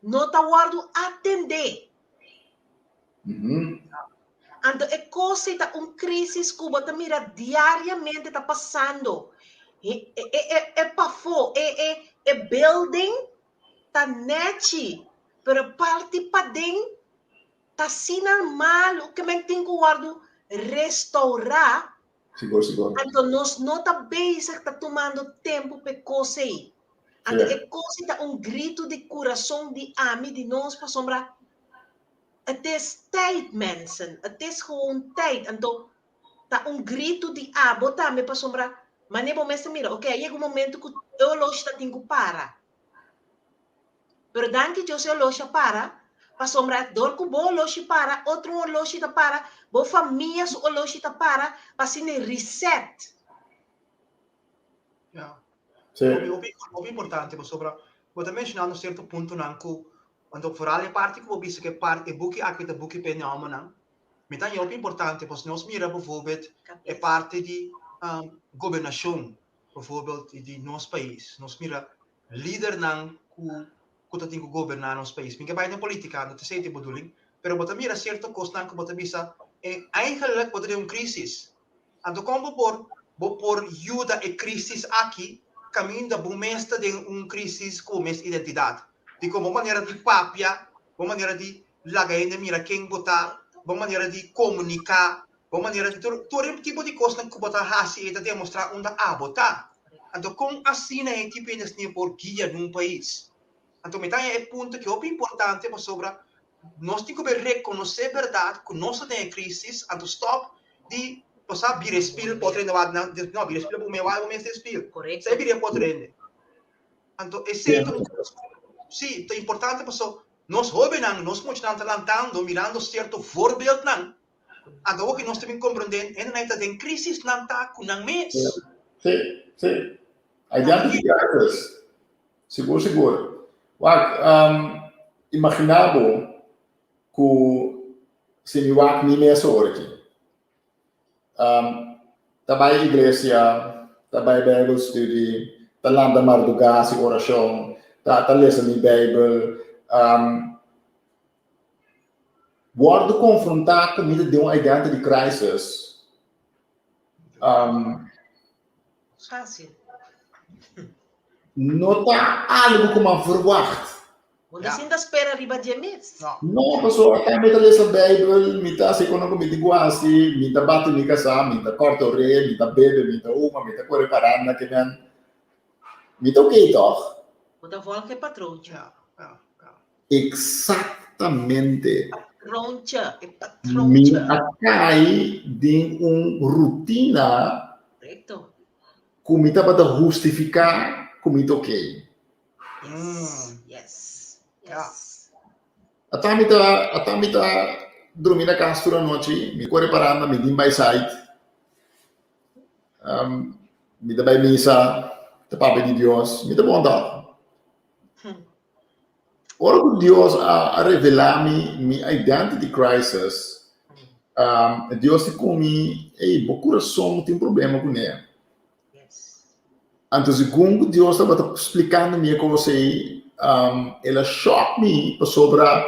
Speaker 3: no ta wòrdu atendé. Anto e kos ei ta un krísis ku bo ta mira diariamente ta pasando. E, e, e, e pafó, e, e, e building ta nèchi, pero parti paden Ta asina malu ke men tin ku wòrdu restourá.
Speaker 4: Sigur, sigur.
Speaker 3: Anto nos no ta bezig ta tumando tempu pa e kos ei. Anto e kos ei ta un gritu di kurason di ami, di nos, pasobra het is tijd mensen, het is gewoon tijd. Anto ta un gritu di abo tambe pasobra manera bo mes ta mira, oke, a yega un momento ku e oloshi ta tin ku para. Pero danki Dios e oloshi a para, pasobra dor ku bo oloshi para, otro un oloshi ta para, bo famia su oloshi ta para, pa asina e reset.
Speaker 2: Ja.
Speaker 4: Sí.
Speaker 2: Hopi, hopi, hopi importante, pasobra bo ta mencionando cierto puntonan ku, anto vooral e parti ku bo bisa ku e parti, e buki aki ta buki pa e nòmbernan, mi ta haña hopi importante, pasobra nos mira bijvoorbeeld e parti di gobernashon, bijvoorbeeld di nos pais, nos mira lidernan ku ku ta tin ku goberná nos pais. Mi ke bai den politika, no ta esei ta e bedoeling, pero bo ta mira sierto kosnan ku bo ta bisa e eigenlijk bo ta den un krisis. Anto kon bo por bo por yuda e krisis aki kaminda bo mes ta den un krisis ku bo mes identidat? Dikon bo manera di papia, bo manera di laga hende mira ken bo ta, bo manera di komuniká, Bo manera di tur tur e tipo di kosnan ku bo ta hasi e ta demostrá unda abo ta. Anto kon asina e tipo hende asina por guia nun pais? Anto mi ta haña e punto ki hopi importante pasobra nos tin ku be rekonosé bèrdat ku nos ta den e krisis anto stòp di bo sa bira e spil pa otro hende wak nan no bira e spil pa bo mes wak bo mes den spil. Sa e bira e pa otro hende. Anto esei ta un kos ku si ta importante paso nos hóbennan nos muchanan ta lantando mirando sierto voorbeeldnan Anto awor ki nos ta bin komprendé, hendenan ta den krisis, nan ta ku nan mes.
Speaker 4: Sí, sí. Identity crisis. Sigur, sigur. Wak, um, imaginá bo ku si mi wak mi mes awor aki. Um, ta bai iglesia, ta bai Bijbelstudie, ta lanta mardugá hasi orashon. ta ta lesa mi Bijbel. Um, wòrdu konfrontá ku mi ta den un identity crisis. Um,
Speaker 3: Fácil.
Speaker 4: No ta algu ku mi a verwacht.
Speaker 3: Bo no sinta spera riba dje mes.
Speaker 2: No.
Speaker 4: No, pasobra aka mi ta lesa Bijbel, mi ta hasi kono ku mi tin ku hasi, mi ta bati mi kasá, mi ta kòrta orea, mi ta bebe, mi ta huma, mi ta kore paranda, ke men mi ta oké tòg?
Speaker 3: Bo ta vòlg e patrontje.
Speaker 2: Ja, ja, ja.
Speaker 4: Eksaktamente.
Speaker 3: Patrontje, e
Speaker 4: Mi
Speaker 3: patrontje.
Speaker 4: a kai den un rutina
Speaker 3: Korekto.
Speaker 4: ku mi tabata hustifiká ku mi ta oké.
Speaker 3: Yes, yes, yes.
Speaker 4: Ata mi ta, ata mi ta drumi na kas tur anochi, mi kore paranda, mi tin bai site. Um, mi ta bai misa, ta papia di Dios, mi ta bon tòg. Ora ku Dios a, a revelá mi mi identity crisis, um, Dios di ku mi, ei, bo kurason tin problema kuné.
Speaker 3: Yes.
Speaker 4: Anto segun ku Dios tabata splikando mi e kos ei, um, el a shock mi pasobra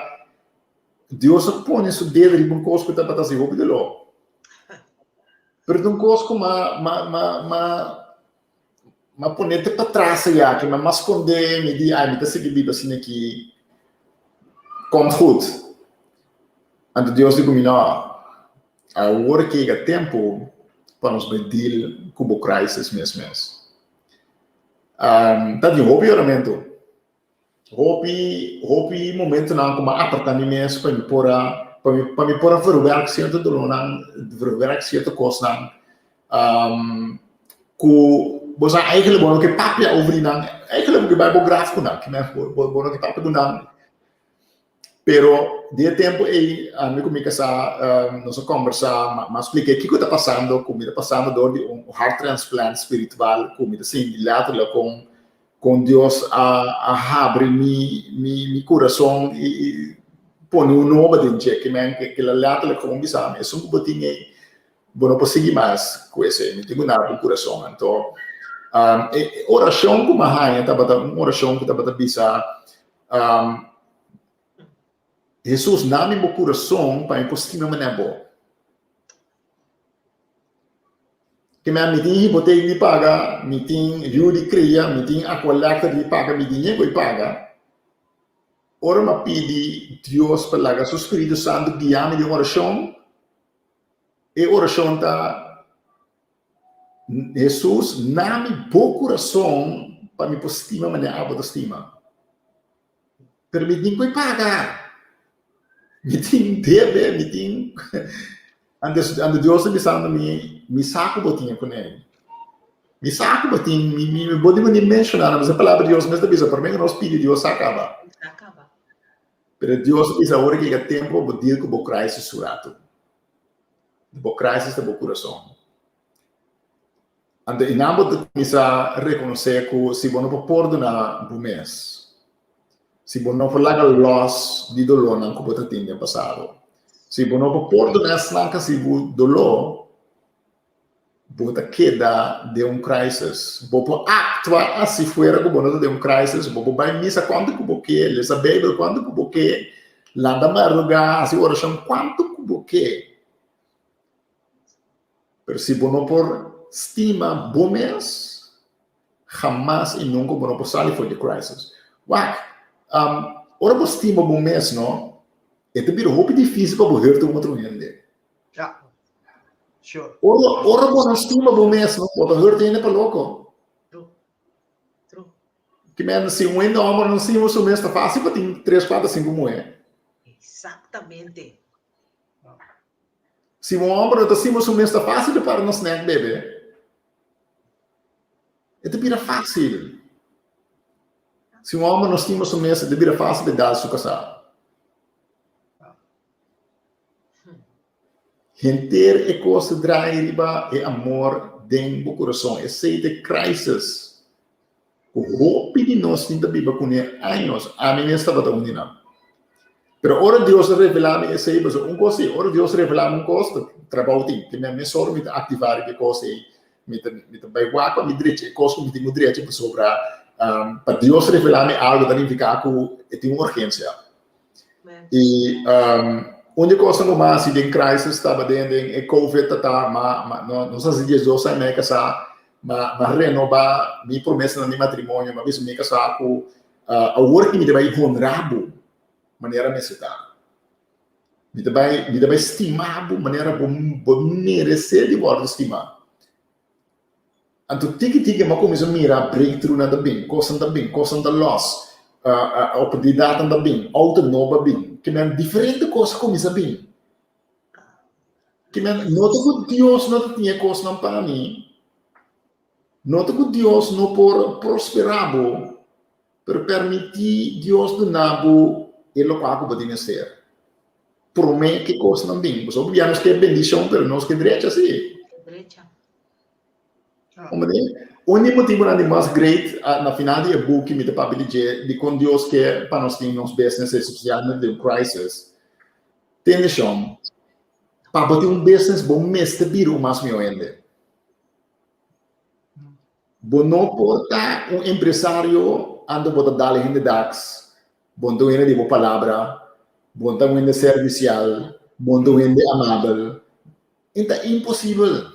Speaker 4: Dios a pone su dedo riba un kos ku tabata hasi hopi doló. Pero ta un kos ku m'a m'a m'a m'a m'a pone te patras ayá, ke m'a m'a skonde, mi di, ai, mi ta sigui biba asina aki, komt goed. Anto Dios di ku mi, no, Awor ke yega tempu pa nos bai deal ku bo crisis mes mes. Ta tin hopi yoramentu, hopi hopi momentunan ku mi a aparta mi mes pa mi por a pa mi pa mi por a verwerk sierto dolónan, verwerk sierto kosnan ku bo sa eigenlijk bo no ke papia over di nan, eigenlijk bo ke bai bo graf ku nan, bo bo no ke papia ku nan. Pero di e tempu ei ami ku mi kasá nos a kòmbersá, mi a splik'é kiko ta pasando ku mi ta pasando dor di un heart transplant spiritual ku mi ta sinti letterlijk kon kon Dios a a habri mi mi mi kurason i i pone un nobo den dje ke men ke kila letterlijk kon bisa mi esun ku bo tin ei bo no por sigui mas ku esei mi tin ku nada bo kurason anto e orashon ku mi a haña tabata un orashon ku tabata bisa Um, Jesus, nami bo kurason pa mi por stima manera bo. Ke men mi tin hipotek di paga, mi tin yu di kria, mi tin aqua di paga, mi tin ñeko di paga. Ora mi a pidi Dios pa laga su Spiritu Santu guia mi den orashon, e orashon ta Hesus, nami bo kurason pa mi por stima manera abo ta stima. Pero mi tin ku e paga. Mi tin debe, mi tin... Antes, antes Dios ta bisando mi, mi sa ku bo tin e kuné. Mi sa ku bo tin, mi, mi, bo di ni menshoná, mas e palabra di Dios mes ta bisa, promé ku nos pidi Dios sa kaba.
Speaker 3: Sa kaba.
Speaker 4: Pero Dios ta bisa, ora ku yega tempu, bo deal ku bo crisis su ratu. Bo crisis ta bo kurason. Anto einan bo ta kuminsá rekonosé ku si bo no por pordoná bo mes, si bo no por laga lòs di dolónan ku bo ta tin den pasado, si bo no por pordoná esnan ku hasi bo doló, bo ta keda den un crisis. Bo por aktua asi fuera ku bo no ta den un crisis, bo por bai misa kuantu ku bo ke, lesa Beibel kuantu ku bo ke, lanta mardugá, hasi orashon kuantu ku bo ke. Pero si bo no por stima bo mes, hamas i nunka bo no por sali for di crisis. Wak, um, ora bo stima bo mes, no, e ta bira hopi difícil pa bo hurt un otro hende.
Speaker 2: Ja, sure.
Speaker 4: Ora, ora bo no stima bo mes, no, bo ta hurt hende pa loko.
Speaker 3: True. True.
Speaker 4: Ke men, si un hende homber no stima su mes, ta fácil pa tin tres, kuater, sinku muhé.
Speaker 3: Exactamente.
Speaker 4: Si un homber no ta stima su mes, ta fácil di para na snack bebe. E ta bira fácil. Si un homber no stima su mes, e ta bira fácil di dal su kasá. Henter e kos ta draai riba e amor den bo kurason. Esei ta e crisis ku hopi di nos tin ta biba kuné años. Ami mes tabata un di nan. Pero ora Dios a revelá mi esei, pasobra un kos sí, ora Dios revelá mi un kos, ta trabou tin. Te mi mesora mi ta aktivá riba e kos ei. Mi ta mi ta bai wak pa mi drecha e kos ku mi tin ku drecha pasobra. Um, pa Dios revelá mi algo ta nifiká ku e tin un urgensia. I um, un di kosnan ku mas den crisis taba den den e COVID tata ma, ma no, no sa si 12 aña mi kasá, ma, ma renobá mi promesanan di matrimonio, ma bisa mi kasá ku uh, awor ki mi ta bai honra bo manera mester ta. Mi ta bai, mi ta bai stima bo manera bo, bo meresé di wòrdu stimá. Anto tiki tiki mi a kuminsá mira breakthroughnan ta bin, kosnan ta bin, kosnan ta lòs, oportunidatnan ta bin, outo nobo a bin. Ke men diferente kos a kuminsá bin. Ke men no ta ku Dios no ta tin e kosnan pa mi, no ta ku Dios no por prosperá bo, pero permití Dios duna bo e lokual ku bo tin mester. Promé ku e kosnan bin. Pasobra hopi bia nos ke bendishon pero nos ke drecha si.
Speaker 3: Drecha.
Speaker 4: Un di motibunan di mas great na final di e buki mi ta papia di dje dikon Dios ke pa nos tin nos business espesialmente den un crisis. Tende shon, pa bo tin un business bo mester bira un mas mihó hende. Bo no por ta un empresario anto bo ta dal hende daks, bo no ta un hende di bo palabra, bo no ta un hende servisial, bo no ta un hende amabel. E ta imposibel.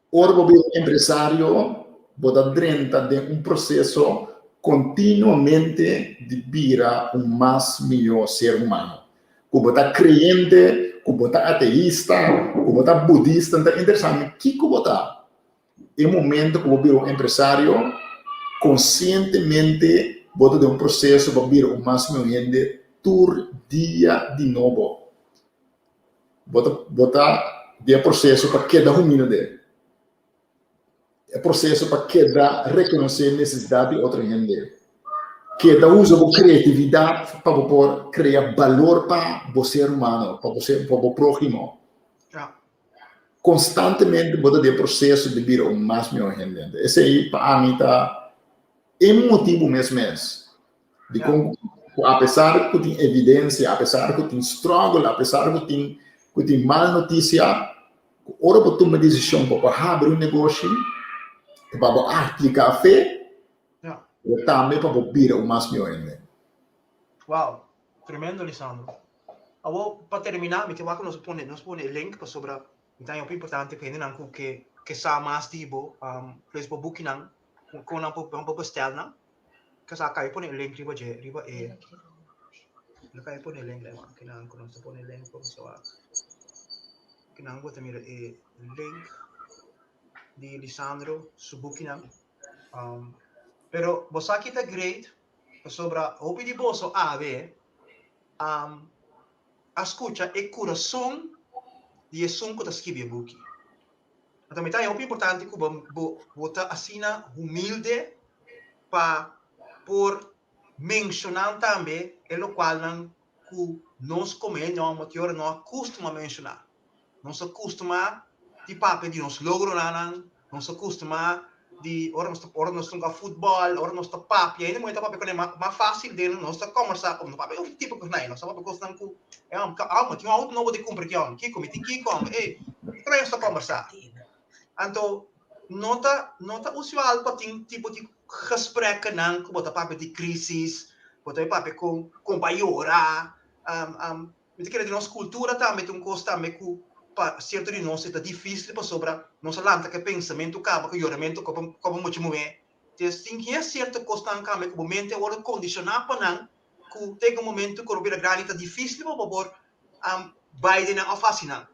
Speaker 4: Ora bo bira un empresario, bo ta drenta den un proseso kontinuamente di bira un mas mihó ser humano. Ku bo ta kreyente, ku bo ta ateista, ku bo ta budista, no ta interesá mi kiko bo ta. E momento ku bo bira un empresario, konsientemente bo ta den un proseso pa bira un mas mihó hende tur dia di nobo. Bo ta bo ta den e proseso pa keda humilde. E proseso pa keda rekonosé nesesidat di otro hende. Keda usa bo kreatividat pa bo por krea balor pa bo ser humano, pa bo ser pa bo próhimo. Konstantemente bo ta den e proseso di bira un mas mihó hende. Esei pa ami ta e motibu mes mes Dikon ku apesar ku tin evidensia, apesar ku tin struggle, apesar ku tin ku tin mal notisia, ku ora bo tuma desishon pa bo habri un negoshi, ta pa bo apliká fe, pero tambe pa bo bira un mas mihó hende.
Speaker 2: Wow, tremendo Lisandro. Awor pa terminá mi ke wak ku nos pone nos pone e link pasobra mi ta haña hopi importante pa hendenan ku ke ke sa mas di bo, pues bo bukinan kon nan por bestèl nan. Kasa kai pone link riba dje, riba e. Lo kai pone link lai man, kinan ku nos ta pone link pa boso wak. Kinan bo ta mira e link di Lisandro su bukinan. Um, pero bo sa ki ta great, pasobra hopi di boso awe um, a skucha e kurason di esun ku ta skibi e buki. Anto mi ta haña hopi importante ku bo bo ta asina humilde pa por menshoná tambe e lokualnan ku nos komo hende hòmber te ora no a kustuma menshoná. Nos a kustuma di papia di nos logronan, nos a kustuma di ora nos ta ora nos ta hunga futbòl, ora nos ta papia, hende muhé ta papia kuné mas fásil den nos ta kòmbersá, nos papia otro tipo kosnan, nos ta papia kosnan ku e hòmber, ah mi tin un outo nobo di kumpra aki hòmber, kiko mi tin kiko hòmber, ey, kiko nos ta kòmbersá? Anto no ta no ta usual pa tin tipo di gesprekkenan ku bo ta papia di krísis, bo ta papia kon kon pa yora, mi ta kere di nos kultura tambe ta un kos tambe ku pa sierto di nos e ta difísil pasobra nos a lanta ku e pensamentu kaba ku yoramentu koba mucha muhé. Entonces tin hia sierto kosnan kambia ku bo mente a wòrdu kondishoná pa nan ku te ku momentu ku bo bira grandi ta difísil pa bo por bai den nan òf hasi nan.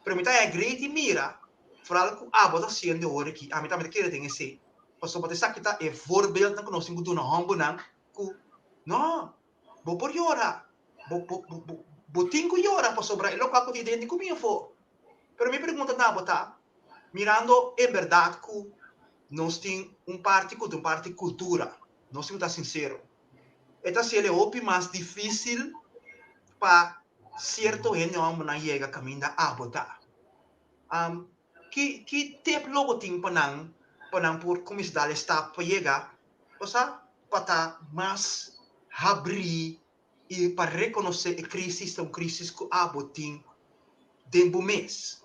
Speaker 2: Pero mi ta haña great di mira foral ku abo ta hasiendo awor aki, ami tambe ta kere den esei pasobra esaki ta e voorbeeldnan ku nos tin ku duna hòmbernan ku no Bo por yora. Bo, bo, bo, bo, bo tin ku yora pasobra e lokual ku tin den di ku mi afó. Pero mi pregunta na bo ta, mirando en bèrdat ku nos tin un parti ku ta un parti kultura, nos tin ku ta sinsero, e ta hasiel e hopi mas difísil pa sierto hende hòmbernan yega kaminda abo ta. Ki, ki tip lo bo tin pa nan, pa nan por kuminsá dal e stap pa yega, osea, pa ta mas habrí i pa rekonosé e krísis ta un krísis ku abo tin den bo mes?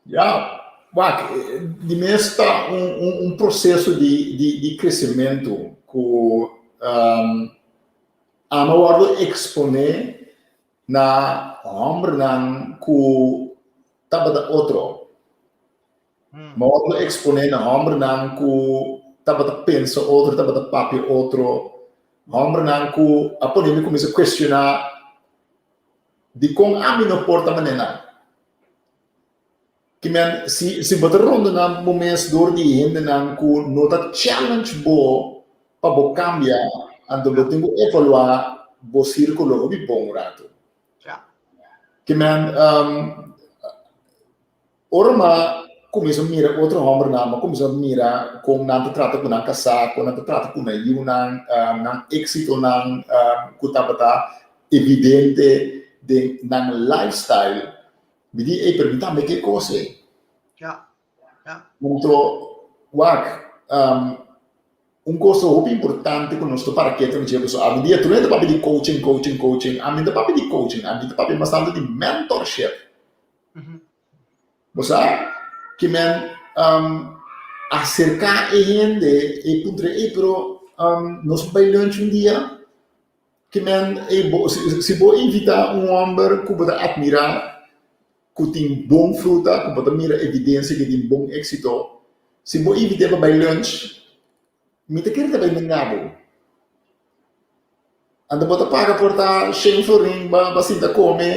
Speaker 4: Ya. Wak, di mes ta un proseso di kresementu ku amo wòrdu eksponé na hòmbernan ku tabata otro. Mi a wòrdu eksponé na hòmbernan ku tabata pensa otro, tabata papia otro, hòmbernan ku a pone mi kuminsá kuestioná dikon ami no por ta manera nan. Ki men, si si bo ta rondoná bo mes dor di hendenan ku no ta challenge bo pa bo kambia, anto bo tin ku evaluá bo sírkulo hopi bon un ratu. Ki men, ora m'a kuminsá mira otro hòmbernan, m'a kuminsá mira kon nan ta trata ku nan kasá, kon nan ta trata ku nan yunan, nan éksitonan ku tabata evidente den nan lifestyle. Mi di, ey, pero mi tambe ke kos ey.
Speaker 2: Ja, ja.
Speaker 4: Anto, wak, un kos hopi importante ku nos ta para ketu na dje, pasobra awendia tur hende ta papia di coaching, coaching, coaching. Ami no ta papia di coaching, ami ta papia mas tantu di mentorship. Bo sa, ke men aserká e hende i puntra, ey, pero nos por bai lunch un dia? Ke men ei bo si bo invitá un hòmber ku bo ta atmirá, ku tin bon fruta, ku bo ta mira evidensia ku e tin bon éksito, si bo invit'é pa bai lunch, mi ta kere ta bai nenga bo. Anto bo ta paga por ta shen florin pa pa sinta kome,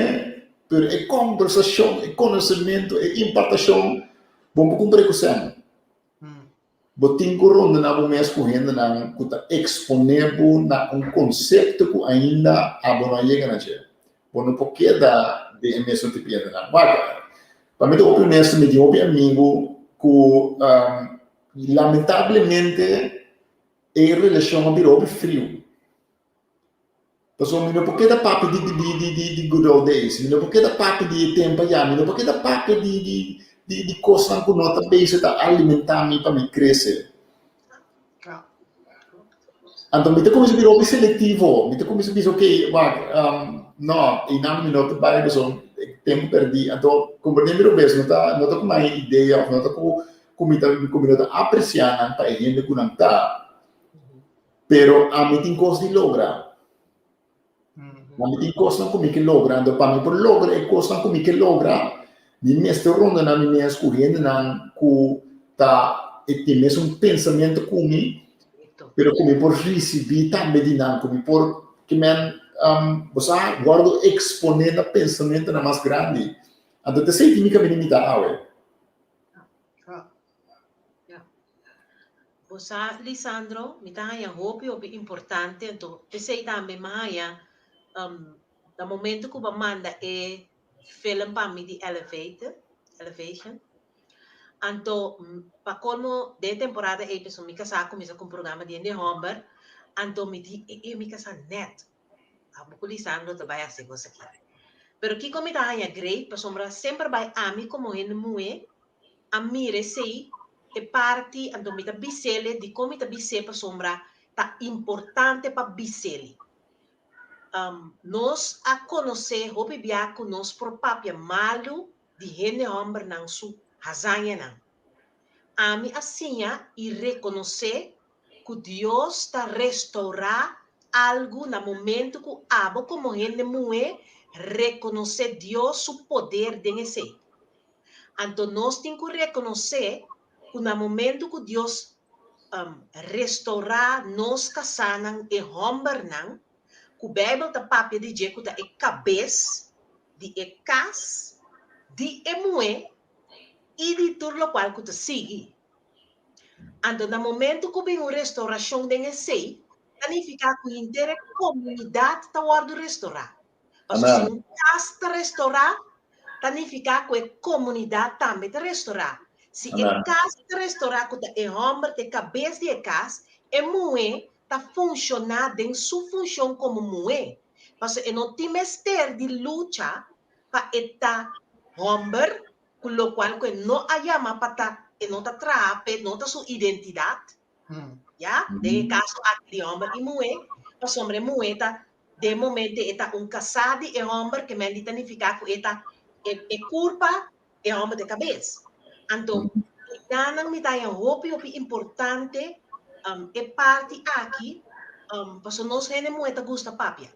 Speaker 4: pero e kòmbersashon, e konosementu, e impartashon, bo no por kumpr'é ku sèn. Bo tin ku rondoná bo mes ku hendenan ku ta eksponé bo na un konsepto ku ainda abo no a yega na dje. Bo no por keda den e mesun tipo hendenan. Wak, pa mi ta hopi honesto, mi tin hopi amigu ku lamentablemente e relashon a bira hopi friu. Pasobra mi no por keda papia di di di di di good old days, mi no por keda papia di e tempu ayá, mi no por keda papia di di di di kosnan ku no ta bezig ta alimentá mi pa mi krese. Anto mi ta kuminsá bira hopi selektivo, mi ta kuminsá bisa oke wak, no, einan mi no ta bai pasobra tempu pèrdí. Anto komprendé mi robes, no ta no ta ku mi idea òf no ta ku ku mi ta ku mi no ta apresiá nan pa e hende ku nan ta. Pero ami tin kos di logra. Ami tin kosnan ku mi ke logra. Anto pa mi por logra e kosnan ku mi ke logra, mi mester rondoná mi mes ku hendenan ku ta e tin mesun pensamentu ku mi, pero ku mi por risibí tambe di nan, ku mi por ke men bo sa wòrdu eksponé na pensamentunan mas grandi. Anto ta esei tin mi kaminda mi ta awe.
Speaker 3: Bo sa, Lisandro, mi ta haña hopi hopi importante, anto p'esei tambe mi a haña na momento ku bo a manda e film pa mi di Elevate, Elevation, anto pa kolmo den e temporada ei pasobra mi kasá a kuminsá ku un programa di hende hòmber, anto mi di e e mi kasá nèt, abo ku Lisandro ta bai hasi kos aki. Pero kiko mi ta haña great pasobra semper bai ami komo hende muhé a mira esei, e parti, anto mi ta bis'ele, dikon mi ta bis'é pasobra ta importante pa bis'ele. Nos a konosé hopi bia ku nos por papia malu di hende hòmbernan su hazañanan. Ami a siña i rekonosé ku Dios ta restourá algu na momentu ku abo komo hende muhé rekonosé Dios su poder den esei. Anto nos tin ku rekonosé ku na momentu ku Dios restourá nos kasánan, e hòmbernan, ku Beibel ta papia di dje ku ta e kabes di e kas, di e muhé i di tur lokual ku ta sigui. Anto na momentu ku bin un restourashon den esei, ta nifiká ku henter e komunidat ta wòrdu restourá. Pasobra si un kas ta restourá, ta nifiká ku e komunidat tambe ta restourá. Si e kas ta restourá ku ta e hòmber ta e kabes di e kas, e muhé ta funshoná den su funshon komo muhé. Pasobra e no tin mester di lucha pa e ta hòmber, ku lokual ku e no a yama pa ta, e no ta traha p'e, no ta su identidat. Ya, den e kaso aki di hòmber i muhé, pasobra e muhé ta Den momento e ta un kasá di e hòmber ke men di ta nifiká ku e ta e kurpa, e hòmber ta e kabes. Anto, nan mi ta hopi hopi importante e parti aki, paso nos hende muhé ta gusta papia.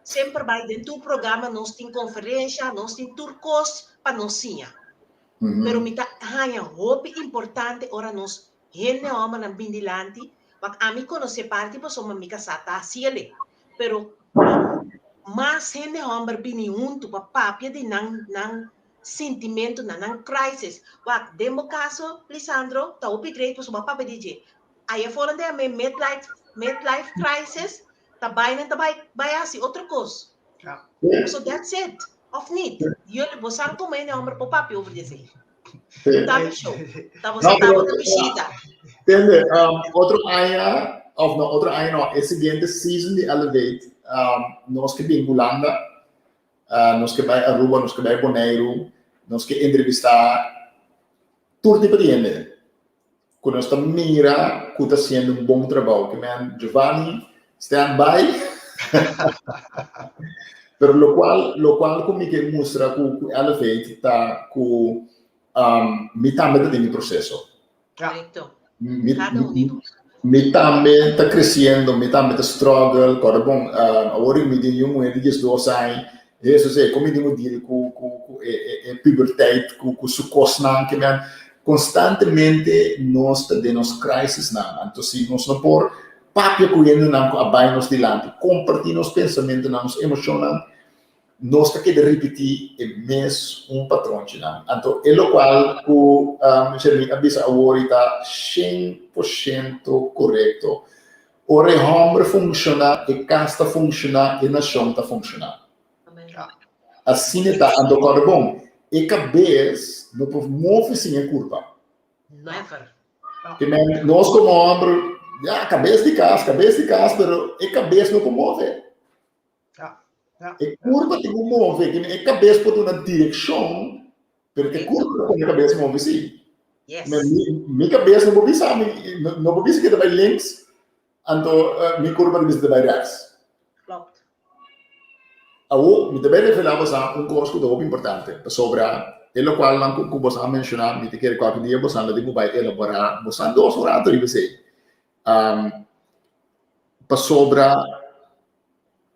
Speaker 3: Semper bai den tur programa nos tin konferensha, nos tin tur kos pa nos siña. Pero mi ta haña hopi importante ora nos hende hòmbernan bin dilanti, wak ami konosé parti pasobra mi kasá ta hasiel, pero mas hende hòmber bini huntu pa papia di nan sintimentunan, nan crisis. Wak, den bo kaso, Lisandro, ta hopi great pasobra bo a papia di dje. Aya foran den e midlife crisis, ta bai nan ta bai bai hasi otro kos. So that's it. Of niet? Jullie, bo san como hende hòmber por papia over di esei. Ta mi show. Ta bo
Speaker 4: No,
Speaker 3: ta
Speaker 4: pero,
Speaker 3: bo ta bishita.
Speaker 4: Tende, otro aña, of no, otro aña no, e siguiente season di Elevate, nos ke bin Hulanda, nos ke bai Aruba, nos ke bai Boneiru, nos ke entrevistá tur tipo di hende ku nos ta mira ku ta hasiendo un bon trabou. Ke men, Giovanni, stand by. Pero lokual ku mi ke mustra ku Elevate ta ku mi tambe ta den mi proseso.
Speaker 3: Korekto.
Speaker 4: Mi,
Speaker 3: Kada un di nos.
Speaker 4: mi tambe ta kresiendo, mi tambe ta struggle. Kòrda bon, awor mi tin yu muhé di 12 aña. Jesus e, kon mi tin ku deal ku e puberteit, ku su kosnan ke men konstantemente nos ta den nos crisisnan. Anto si nos no por papia ku hendenan ku a bai nos dilanti, kompartí nos pensamentunan, nos emoshonnan, nos ta keda ripití e mes un patronchinan. Anto e lokual ku Sherlyn a bisa awor i ta 100% korekto. Ora e hòmber funshoná, e kas ta funshoná, e nashon ta funshoná. Asina ta. Anto kòrda bon, e kabes no por move sin e kurpa.
Speaker 3: Never.
Speaker 4: Ke men, nos komo hòmber, ya, kabes di kas, kabes di kas, pero e kabes no por move. E kurpa tin ku move, ke men e kabes por duna direkshon, pero e kurpa ta pone e kabes move sí.
Speaker 3: Yes.
Speaker 4: Men, mi kabes no por bisa mi, no por bisa ke ta bai links, anto mi kurpa ta bisa ta bai rechts.
Speaker 3: Klopt.
Speaker 4: Awor, mi ta bai revelá boso un kos ku ta hopi importante, pasobra e lokualnan ku boso a menshoná, mi ta kere kualke dia boso lo tin ku bai elaborá boso dos un rato riba esei. Pasobra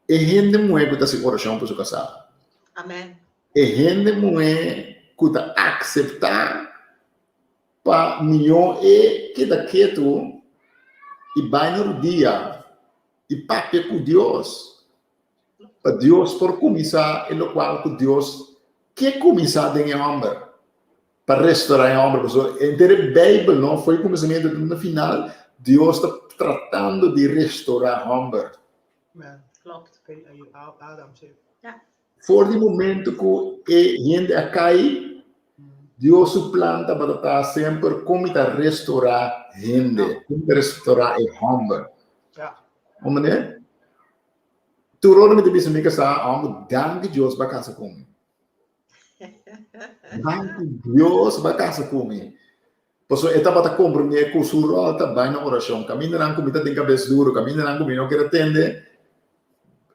Speaker 4: e hende muhé ku ta hasi orashon pa su kasá,
Speaker 3: Amen.
Speaker 4: e hende muhé ku ta akseptá pa mihó e keda ketu i bai na rudia i papia ku Dios, pa Dios por kuminsá e lokual ku Dios ke kuminsá den e hòmber, pa restorá e hòmber. Pasobra henter e Beibel, no, for e kuminsamentu te na final, Dios ta tratando di restorá hòmber.
Speaker 3: Klopt.
Speaker 4: For di momento ku e hende a kai, Dios su plan tabata ta semper kon mi ta restorá hende, kon mi ta restorá e hòmber. Comprende? Tur ora mi ta bisa mi kasá, hòmber, danki Dios bo a kasa ku mi. Danki Dios bo a kasa ku mi. Pasobra e tabata komprendé ku su ròl ta bai na orashon. Kamindanan ku mi ta den kabes duru, kamindanan ku mi no kier a tende,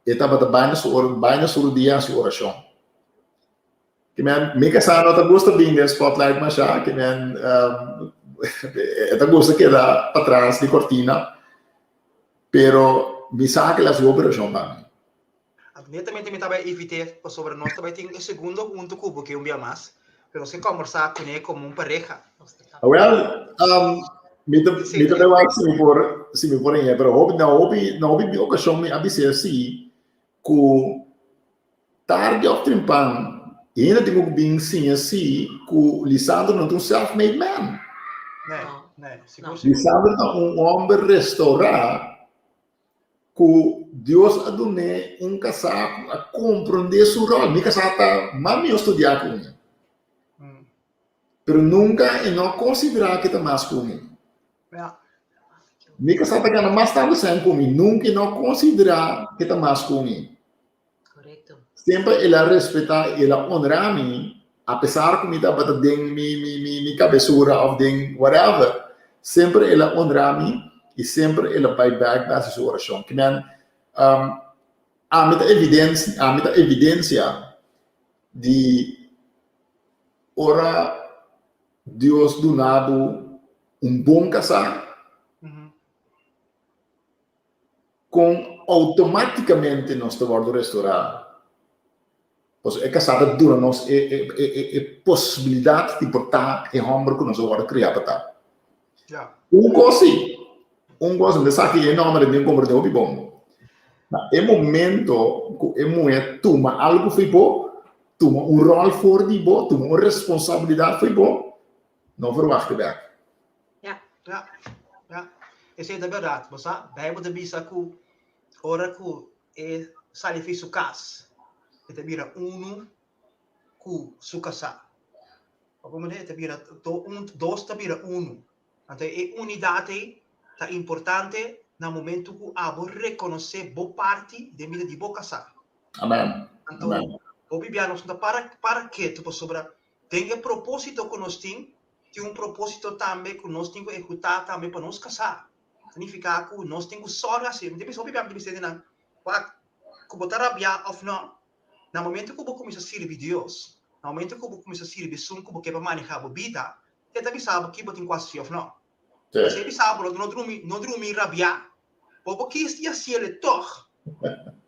Speaker 4: e tabata bai na su bai na su rudia hasi orashon. Ke men, mi kasá no ta gusta bin den spotlight mashá, ke men e ta gusta keda patras di kortina, pero mi sa ku el a hasi hopi orashon pa mi.
Speaker 2: Netamente mi ta bai evit'é pasobra nos ta bai tin e segundo huntu ku bo ke un bia mas, pero nos ke kòmbersá kuné komo un pareha.
Speaker 4: Awèl, mi ta mi ta bai wak si mi por si mi por hañ'é, pero hopi na hopi na hopi okashon mi a bis'é si ku tardi òf trempan hende tin ku bin siña si ku Lisandro no ta un self made man.
Speaker 2: Nee, nee, sigur sigur.
Speaker 4: Lisandro ta un hòmber restourá ku Dios a dun'é un kasá ku a komprondé su ròl. Mi kasá ta mas mihó studiá ku mi. Pero nunka e no a konsiderá ku e ta mas ku mi. Mi kasá ta gana mas tantu sèn ku mi. Nunka e no a konsiderá ku e ta mas ku mi. Semper el a respetá i el a onrá mi, apesar ku mi tabata den mi mi mi mi kabesura òf den whatever. Semper el a onrá mi i semper el a bai bèk pa hasi su orashon. Ke men, ami ta evidensia, ami ta evidensia di ora. Dios duna bo un bon kasá, kon outomátikamente nos ta wòrdu restorá. Pasobra e kasá ta duna nos e e e e posibilidat di por ta e hòmber ku nos a wòrdu kriá pa ta. Un kos sí, un kos, mi ta sa ki e nòmber di mi komprendé hopi bon. Na e momento ku e muhé tuma algu fo'i bo, tuma un ròl for di bo, tuma un responsabilidat fo'i bo, no verwachté bèk.
Speaker 2: Ja, ja, ja. Esei ta bèrdat. Bo sa, Beibel ta bisa ku ora ku e sali fi su kas, e ta bira unu ku su kasá. Bo komprendé? E ta bira do un, dos ta bira unu. Anto e unidat ei ta importante na momento ku abo rekonosé bo parti den bida di bo kasá.
Speaker 4: Amen.
Speaker 2: Anto, hopi bia nos no ta para para ketu pasobra den e propósito ku nos tin, tin un propósito tambe ku nos tin ku ehekutá tambe pa nos kasá. Signifiká ku nos tin ku sòru hasi. Mi ta bisa hopi bia mi ta bisa hendenan, wak, ku bo ta rabiá òf nò, na momento ku bo kuminsá sirbi Dios, na momento ku bo kuminsá sirbi esun ku bo ke pa manehá bo bida, e ta bisa bo ki bo tin ku hasi òf nò. Si e bisa bo no drumi, no drumi rabiá, bo por kis di hasiel tòg.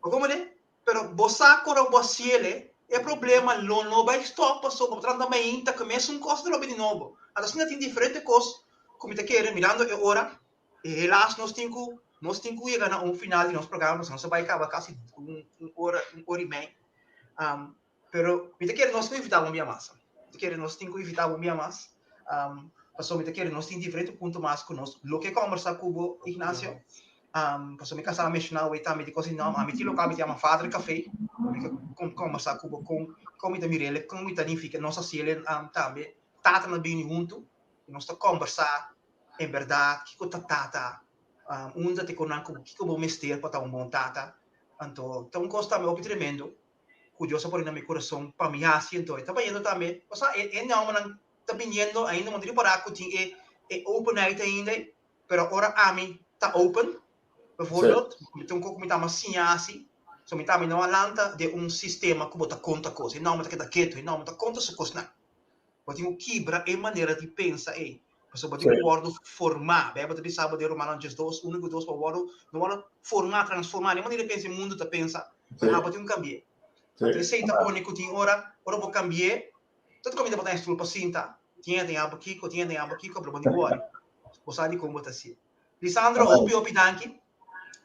Speaker 2: Bo komprendé? Pero bo sa ku ora bo hasiel, e problema lo no bai stòp pasobra bo ta lanta mainta ku e mesun kos ta lobi di nobo. Anto asina tin diferente kos ku mi ta kere mirando e ora, e helaas nos tin ku nos tin ku yega na un final di nos programa pasobra nos a bai kaba kasi un ora, un ora i mei. Pero mi ta kere nos ku invitá un bia mas. Mi ta kere nos tin ku invitá un bia mas. Um, pasobra mi ta kere nos tin diferente punto mas ku nos lo ke kòmbersá ku bo, Ignacio. Um, pasobra mi kasá a menshoná awor tambe di kos di nòm. Ami tin loke ami ta yama Vader Café. Mi ke kòmbersá ku bo kon kon mi ta mir'el, kon mi ta nifiká nos hasiel um, tambe. Tata nan bini huntu i nos ta kòmbersá en bèrdat kiko ta tata, um, unda ta e konan ku kiko bo mester pa ta un bon tata. Anto ta un kos tambe hopi tremendo. ku Dios a pone na mi kurason pa mi hasi, anto e ta bayendo tambe, osea e e nòmbernan ta biniendo ainda, bo no ripará ku tin e e openheid ainda, pero ora ami ta open, bijvoorbeeld, mi ta un kos ku mi ta mas siña hasi, so mi tambe no a lanta den un sistema ku bo ta konta kos, e nòmber ta keda ketu, e nòmber ta konta su kosnan. Bo tin ku kibra e manera di pensa ei, pasobra bo tin ku wòrdu formá. Beibel ta bisa bo den Romanonan diesdos, unu ku dos, pa wòrdu, no wòrdu formá, transformá. Den manera di pensa e mundu ta pensa, pero abo tin ku kambi'é. Anto esei ta pone ku tin ora, ora bo kambi'é, tur kaminda bo ta haña stul pa sinta, tin hende ta abo kiko, tin hende ta abo kiko, pero bo no wòri. Bo sa dikon bo ta hasié. Lisandro, hopi hopi danki.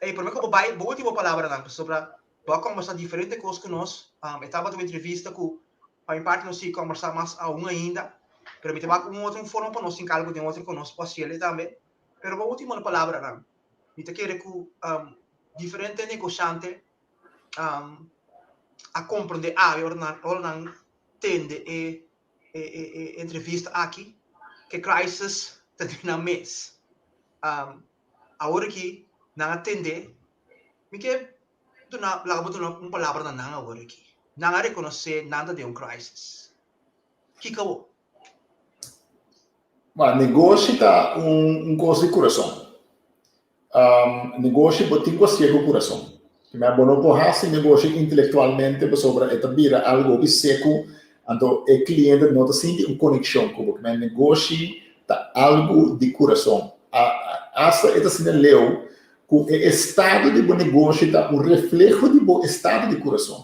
Speaker 2: Ey, promé ku bo bai, bo último palabranan, pasobra bo a kòmbersá diferente kos ku nos. E tabata un entrevista ku Pa mi parti nos sigui kombersá mas aun ainda, pero mi ta wak un otro un forma pa nos tin algu den otro ku nos por hasiel tambe. Pero bo último palabranan, mi ta kere ku diferente negoshante a komprendé awe ora nan ora nan tende e e e entrevista aki ke crisis ta den nan mes. Awor aki nan a tende mi ke Duna, laga bo duna un palabra na nan awor aki. Nan a rekonosé nan ta den un crisis. Kiko awor?
Speaker 4: Ma negoshi ta un un kos di kurason. Negoshi bo tin ku hasié ku kurason. Primer bo no por hasi negoshi intelektualmente pasobra e ta bira algu hopi seku, anto e kliente no ta sinti un konekshon ku bo. Primer negoshi ta algu di kurason. Asta e ta asina leu Ku e estado di bo negoshi ta un refleho di bo estado di kurason.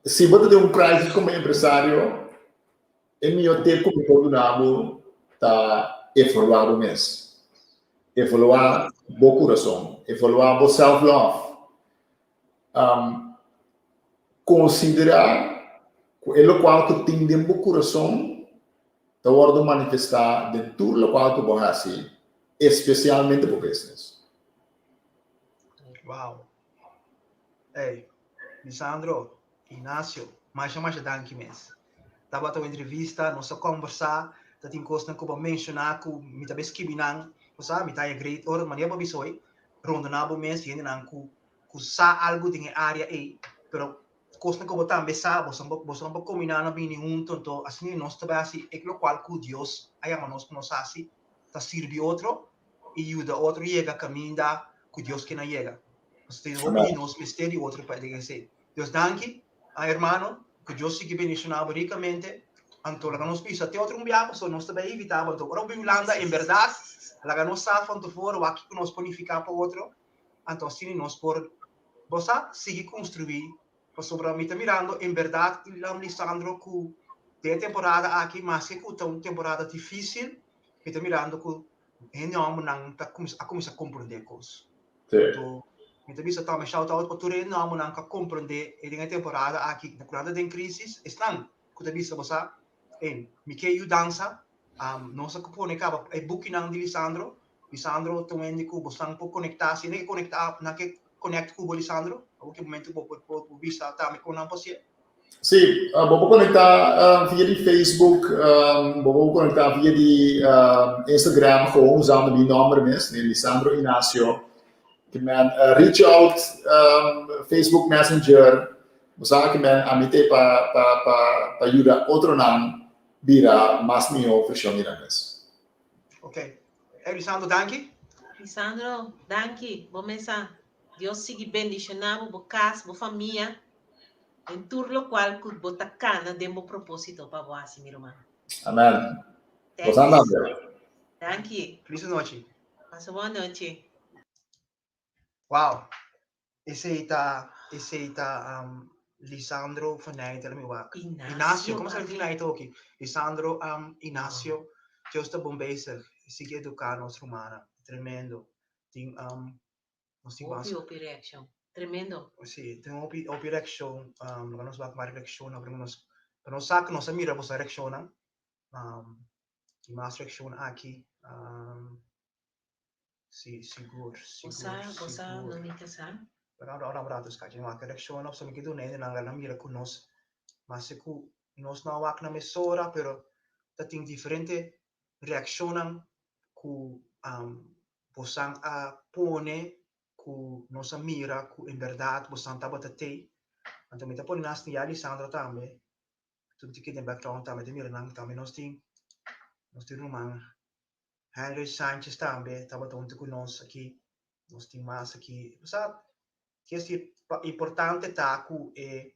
Speaker 4: Si bo ta den un crisis komo empresario, e mihó tip ku mi por duna bo ta evaluá bo mes. Evaluá bo kurason, evaluá bo self love. Konsiderá ku e lokual ku tin den bo kurason ta wòrdu manifestá den tur lokual ku bo hasi, espesialmente bo business.
Speaker 2: Wow. Ey, Lisandro, Ignacio, masha masha danki mes. Tabata un entrevista, nos a kòmbersá, ta tin kosnan ku bo a menshoná ku mi ta bai skibi nan, bo sa, mi ta haña great ora manera bo a bisa hoy, rondoná bo mes hendenan ku ku sa algu den e área ei, pero kosnan ku bo tambe sa, boso boso por kombiná nan bini huntu, anto asina nos ta bai hasi e lokual ku Dios a yama nos pa nos hasi, ta sirbi otro i yuda otro yega kaminda ku Dios ke nan yega. Pasobra tin hopi di nos mester di otro pa den esei. Dios danki, hermano. Ku Dios sigui bendishoná bo rikamente. Anto laga nos bisa te otro un biaha pasobra nos ta bai invitá bo. Anto ora bo bin Hulanda en bèrdat laga nos sa van tevoren wak kiko nos por nifiká pa otro. Anto asina nos por bo sa sigui konstruí pasobra mi ta mirando en bèrdat Lisandro ku den e temporada aki maske ku ta un temporada difísil mi ta mirando ku hende hòmbernan ta kuminsá a kuminsá komprondé kos. Anto mi ta bisa tambe shout out pa tur e hende hòmbernan ku a komprondé e den e temporada aki ku nan ta den krísis esnan ku ta bisa bo sa ey mi ke yudansa nos a pone kaba e bukinan di Lisandro Lisandro ta un hende ku bosnan por konektá si nan ke konektá nan ke connect ku bo Lisandro abo ki momento bo por por bisa tambe kon nan por hasié.
Speaker 4: Sí, bo por konektá via di Facebook, bo por konektá via di Instagram gewoon usando mi nòmber mes, Lisandro Inacio. Ke men reach out Facebook Messenger, bo sa ke men ami te pa pa pa pa yuda otronan bira mas mihó vershon di nan mes.
Speaker 2: Ok. Hey Lisandro, danki.
Speaker 3: Lisandro, danki. Bo mesa. Dios sigui bendiciona bo, bo cas, bo famia, den tur locual cu bo ta cana den bo proposito pa bo haci, mi ruman.
Speaker 4: Amen. Bo sa
Speaker 3: tambe. Danki.
Speaker 2: Feliz nochi.
Speaker 3: Pasa bon nochi.
Speaker 2: Wow. Esey ta, esey ta um, Lisandro van Nijtel, mi wak.
Speaker 3: Inacio.
Speaker 2: Inacio, como sa van Nijtel oki? Lisandro um, Inacio. Dios ta bon bezig. Sigui educa nos rumannan. Tremendo. Tin um, nos tin
Speaker 3: Hopi, hopi reaccion. Tremendo.
Speaker 2: Sí, tin hopi, hopi reaccion. Um, nos wak mas reaccion, pero nos, pero nos sa nos a mira boso reaccionnan. Um, tin mas reaccion aki. Um, Sí, sigur, sigur,
Speaker 3: Bo sa, bo sa,
Speaker 2: sigur.
Speaker 3: no mi ta sa.
Speaker 2: Pero ora ora un rato skachi, no wak reacciona of so mi ke duna hende nan la mira ku nos mase ku nos no a wak na mesora pero ta tin diferente reaccionnan ku um bosan a pone ku nos a mira ku en berdad bosan tabata tei. Anto mi ta pone nas ya Lisandro tambe tur tiki den background tambe ta mira nan tambe nos tin nos tin ruman Henry Sanchez tambe tabata hunto ku nos aki. Nos tin mas aki. Bo sa, kier si importante ta ku e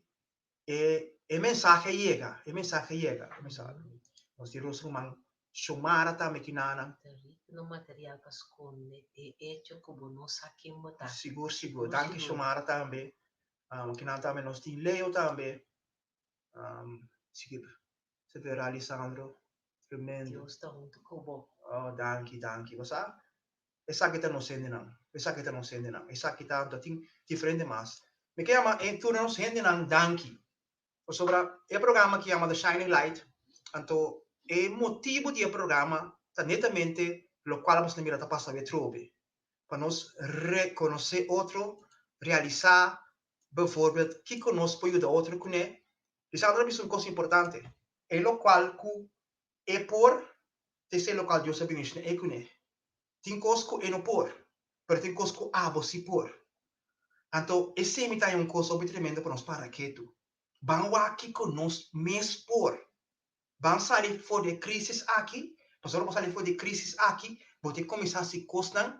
Speaker 2: e e mensahe a yega, e mensahe a yega. E mensahe. Nos tin nos ruman Xiomara tambe ki nanan.
Speaker 3: Ta rico no material pa sconde e hecho cu bo no sa ken bo ta.
Speaker 2: Sigur, sigur. Danki Xiomara tambe. Um, kinan tambe nos tin Leo tambe. Um, sigur. Severa Lisandro. Tremendo.
Speaker 3: Dios ta hunto cu bo.
Speaker 2: Oh, danki, danki. Bo sa, esaki ta nos hendenan. Esaki ta nos hendenan. Esaki ta, anto tin diferente mas. Mi ke yama e tur nos hendenan danki. Pasobra e programa ki yama The Shining Light, anto e motibo di e programa ta netamente locual nos ta mira ta pasa awe trobe. Pa nos reconoce otro, realisa bijvoorbeeld kico nos por yuda otro cune. Lisandro a bisa un cos importante. E locual cu e por, ta esei locual Dios a bini shina e cune. Tin cos cu e no por, pero tin cos cu abo si por. Anto esei mi ta haña un cos hopi tremendo pa nos para ketu. Ban wak kico nos mes por. Ban sali for di e crisis aki, pasobra ora bo sali for di e crisis aki, bo ta cuminsa haci cosnan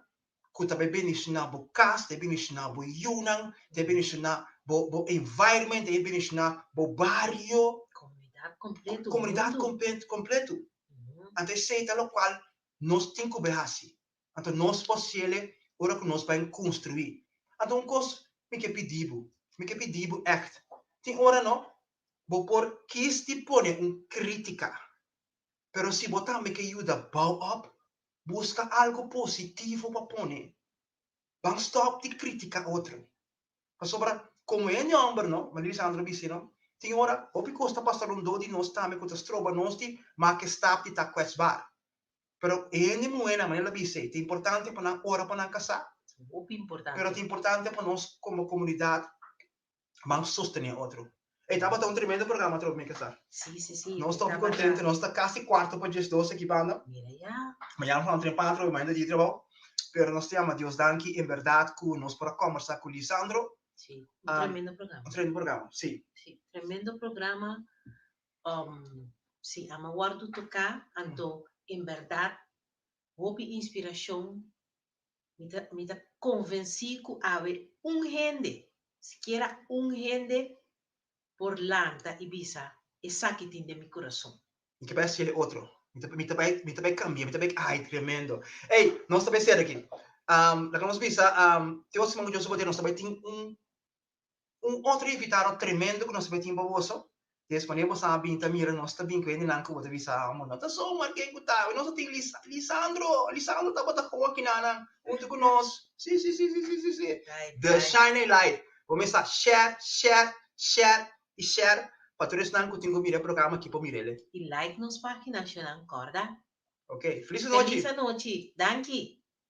Speaker 2: cu ta bay bendiciona bo cas, ta bay bendiciona bo yunan, ta bay bendiciona bo bo environment, ta bay bendiciona bo bario.
Speaker 3: Comunidad completo.
Speaker 2: Comunidad completo. Anto esey ta locual nos tin cu bay haci. Anto nos por haciele ora cu nos bay construi. Anto un cos mi ke pidi bo, mi ke pidi bo echt, tin ora no, bo por kies di pone un critica, pero si bo tambe ke yuda bouw op, Buska algu positivo pa pone. Ban stòp di kritika otro. Pasobra komo hende hòmber no, manera Lisandro a bisa no, tin ora hopi kos ta pasa rondó di nos tambe ku ta stroba nos di make stap di ta kwetsbaar. Pero e hende muhénan, manera el a bisa ei, ta importante pa nan ora pa nan kasá.
Speaker 3: Hopi importante.
Speaker 2: Pero ta importante pa nos komo komunidat Ban sostené otro. E tabata un tremendo programa atrobe mi kasá.
Speaker 3: Sí, sí, sí.
Speaker 2: Nos ta hopi contento, nos ta casi cuarto pa 12 aki banda.
Speaker 3: Mira ya.
Speaker 2: Mañana nos ta trempan atrobe, mañana ta dia di trabou. Pero nos ta yama Dios danki en berdad cu nos por a combersa cu Lisandro.
Speaker 3: Sí, un tremendo programa.
Speaker 2: Un tremendo programa, sí.
Speaker 3: Sí, tremendo programa. Um, sí, ama wordo toca, anto en berdad hopi inspiracion. Mi ta, mi ta convenci cu awe un hende, sikiera un hende, por lanta i bisa, Esaki tin den mi kurason.
Speaker 2: Mi ta bai hasiel e otro. Mi ta, mi ta bai, mi ta bai kambia, mi ta bai, ai, tremendo. Ey, nos ta bai sera aki. Um, laga nos bisa, um, te otro siman ku Dios su poder, nos ta bai tin un, un otro invitado tremendo ku nos ta bai tin pa boso. Des manera bo sa bin ta mira nos ta bin ku hendenan ku bo ta bisa, ah, no ta zomaar ken ku ta. Nos ta tin Lis, Lisandro, Lisandro tabata gewoon akinanan huntu ku nos. Si, si, si, si, si, si, si. The Shining Light. Bo mester share, share, share i share pa tur esnan ku tin ku mira e programa aki por mir'el.
Speaker 3: I like nos pagina, shownan, kòrda.
Speaker 2: Ok, felis anochi.
Speaker 3: Felis anochi. Danki.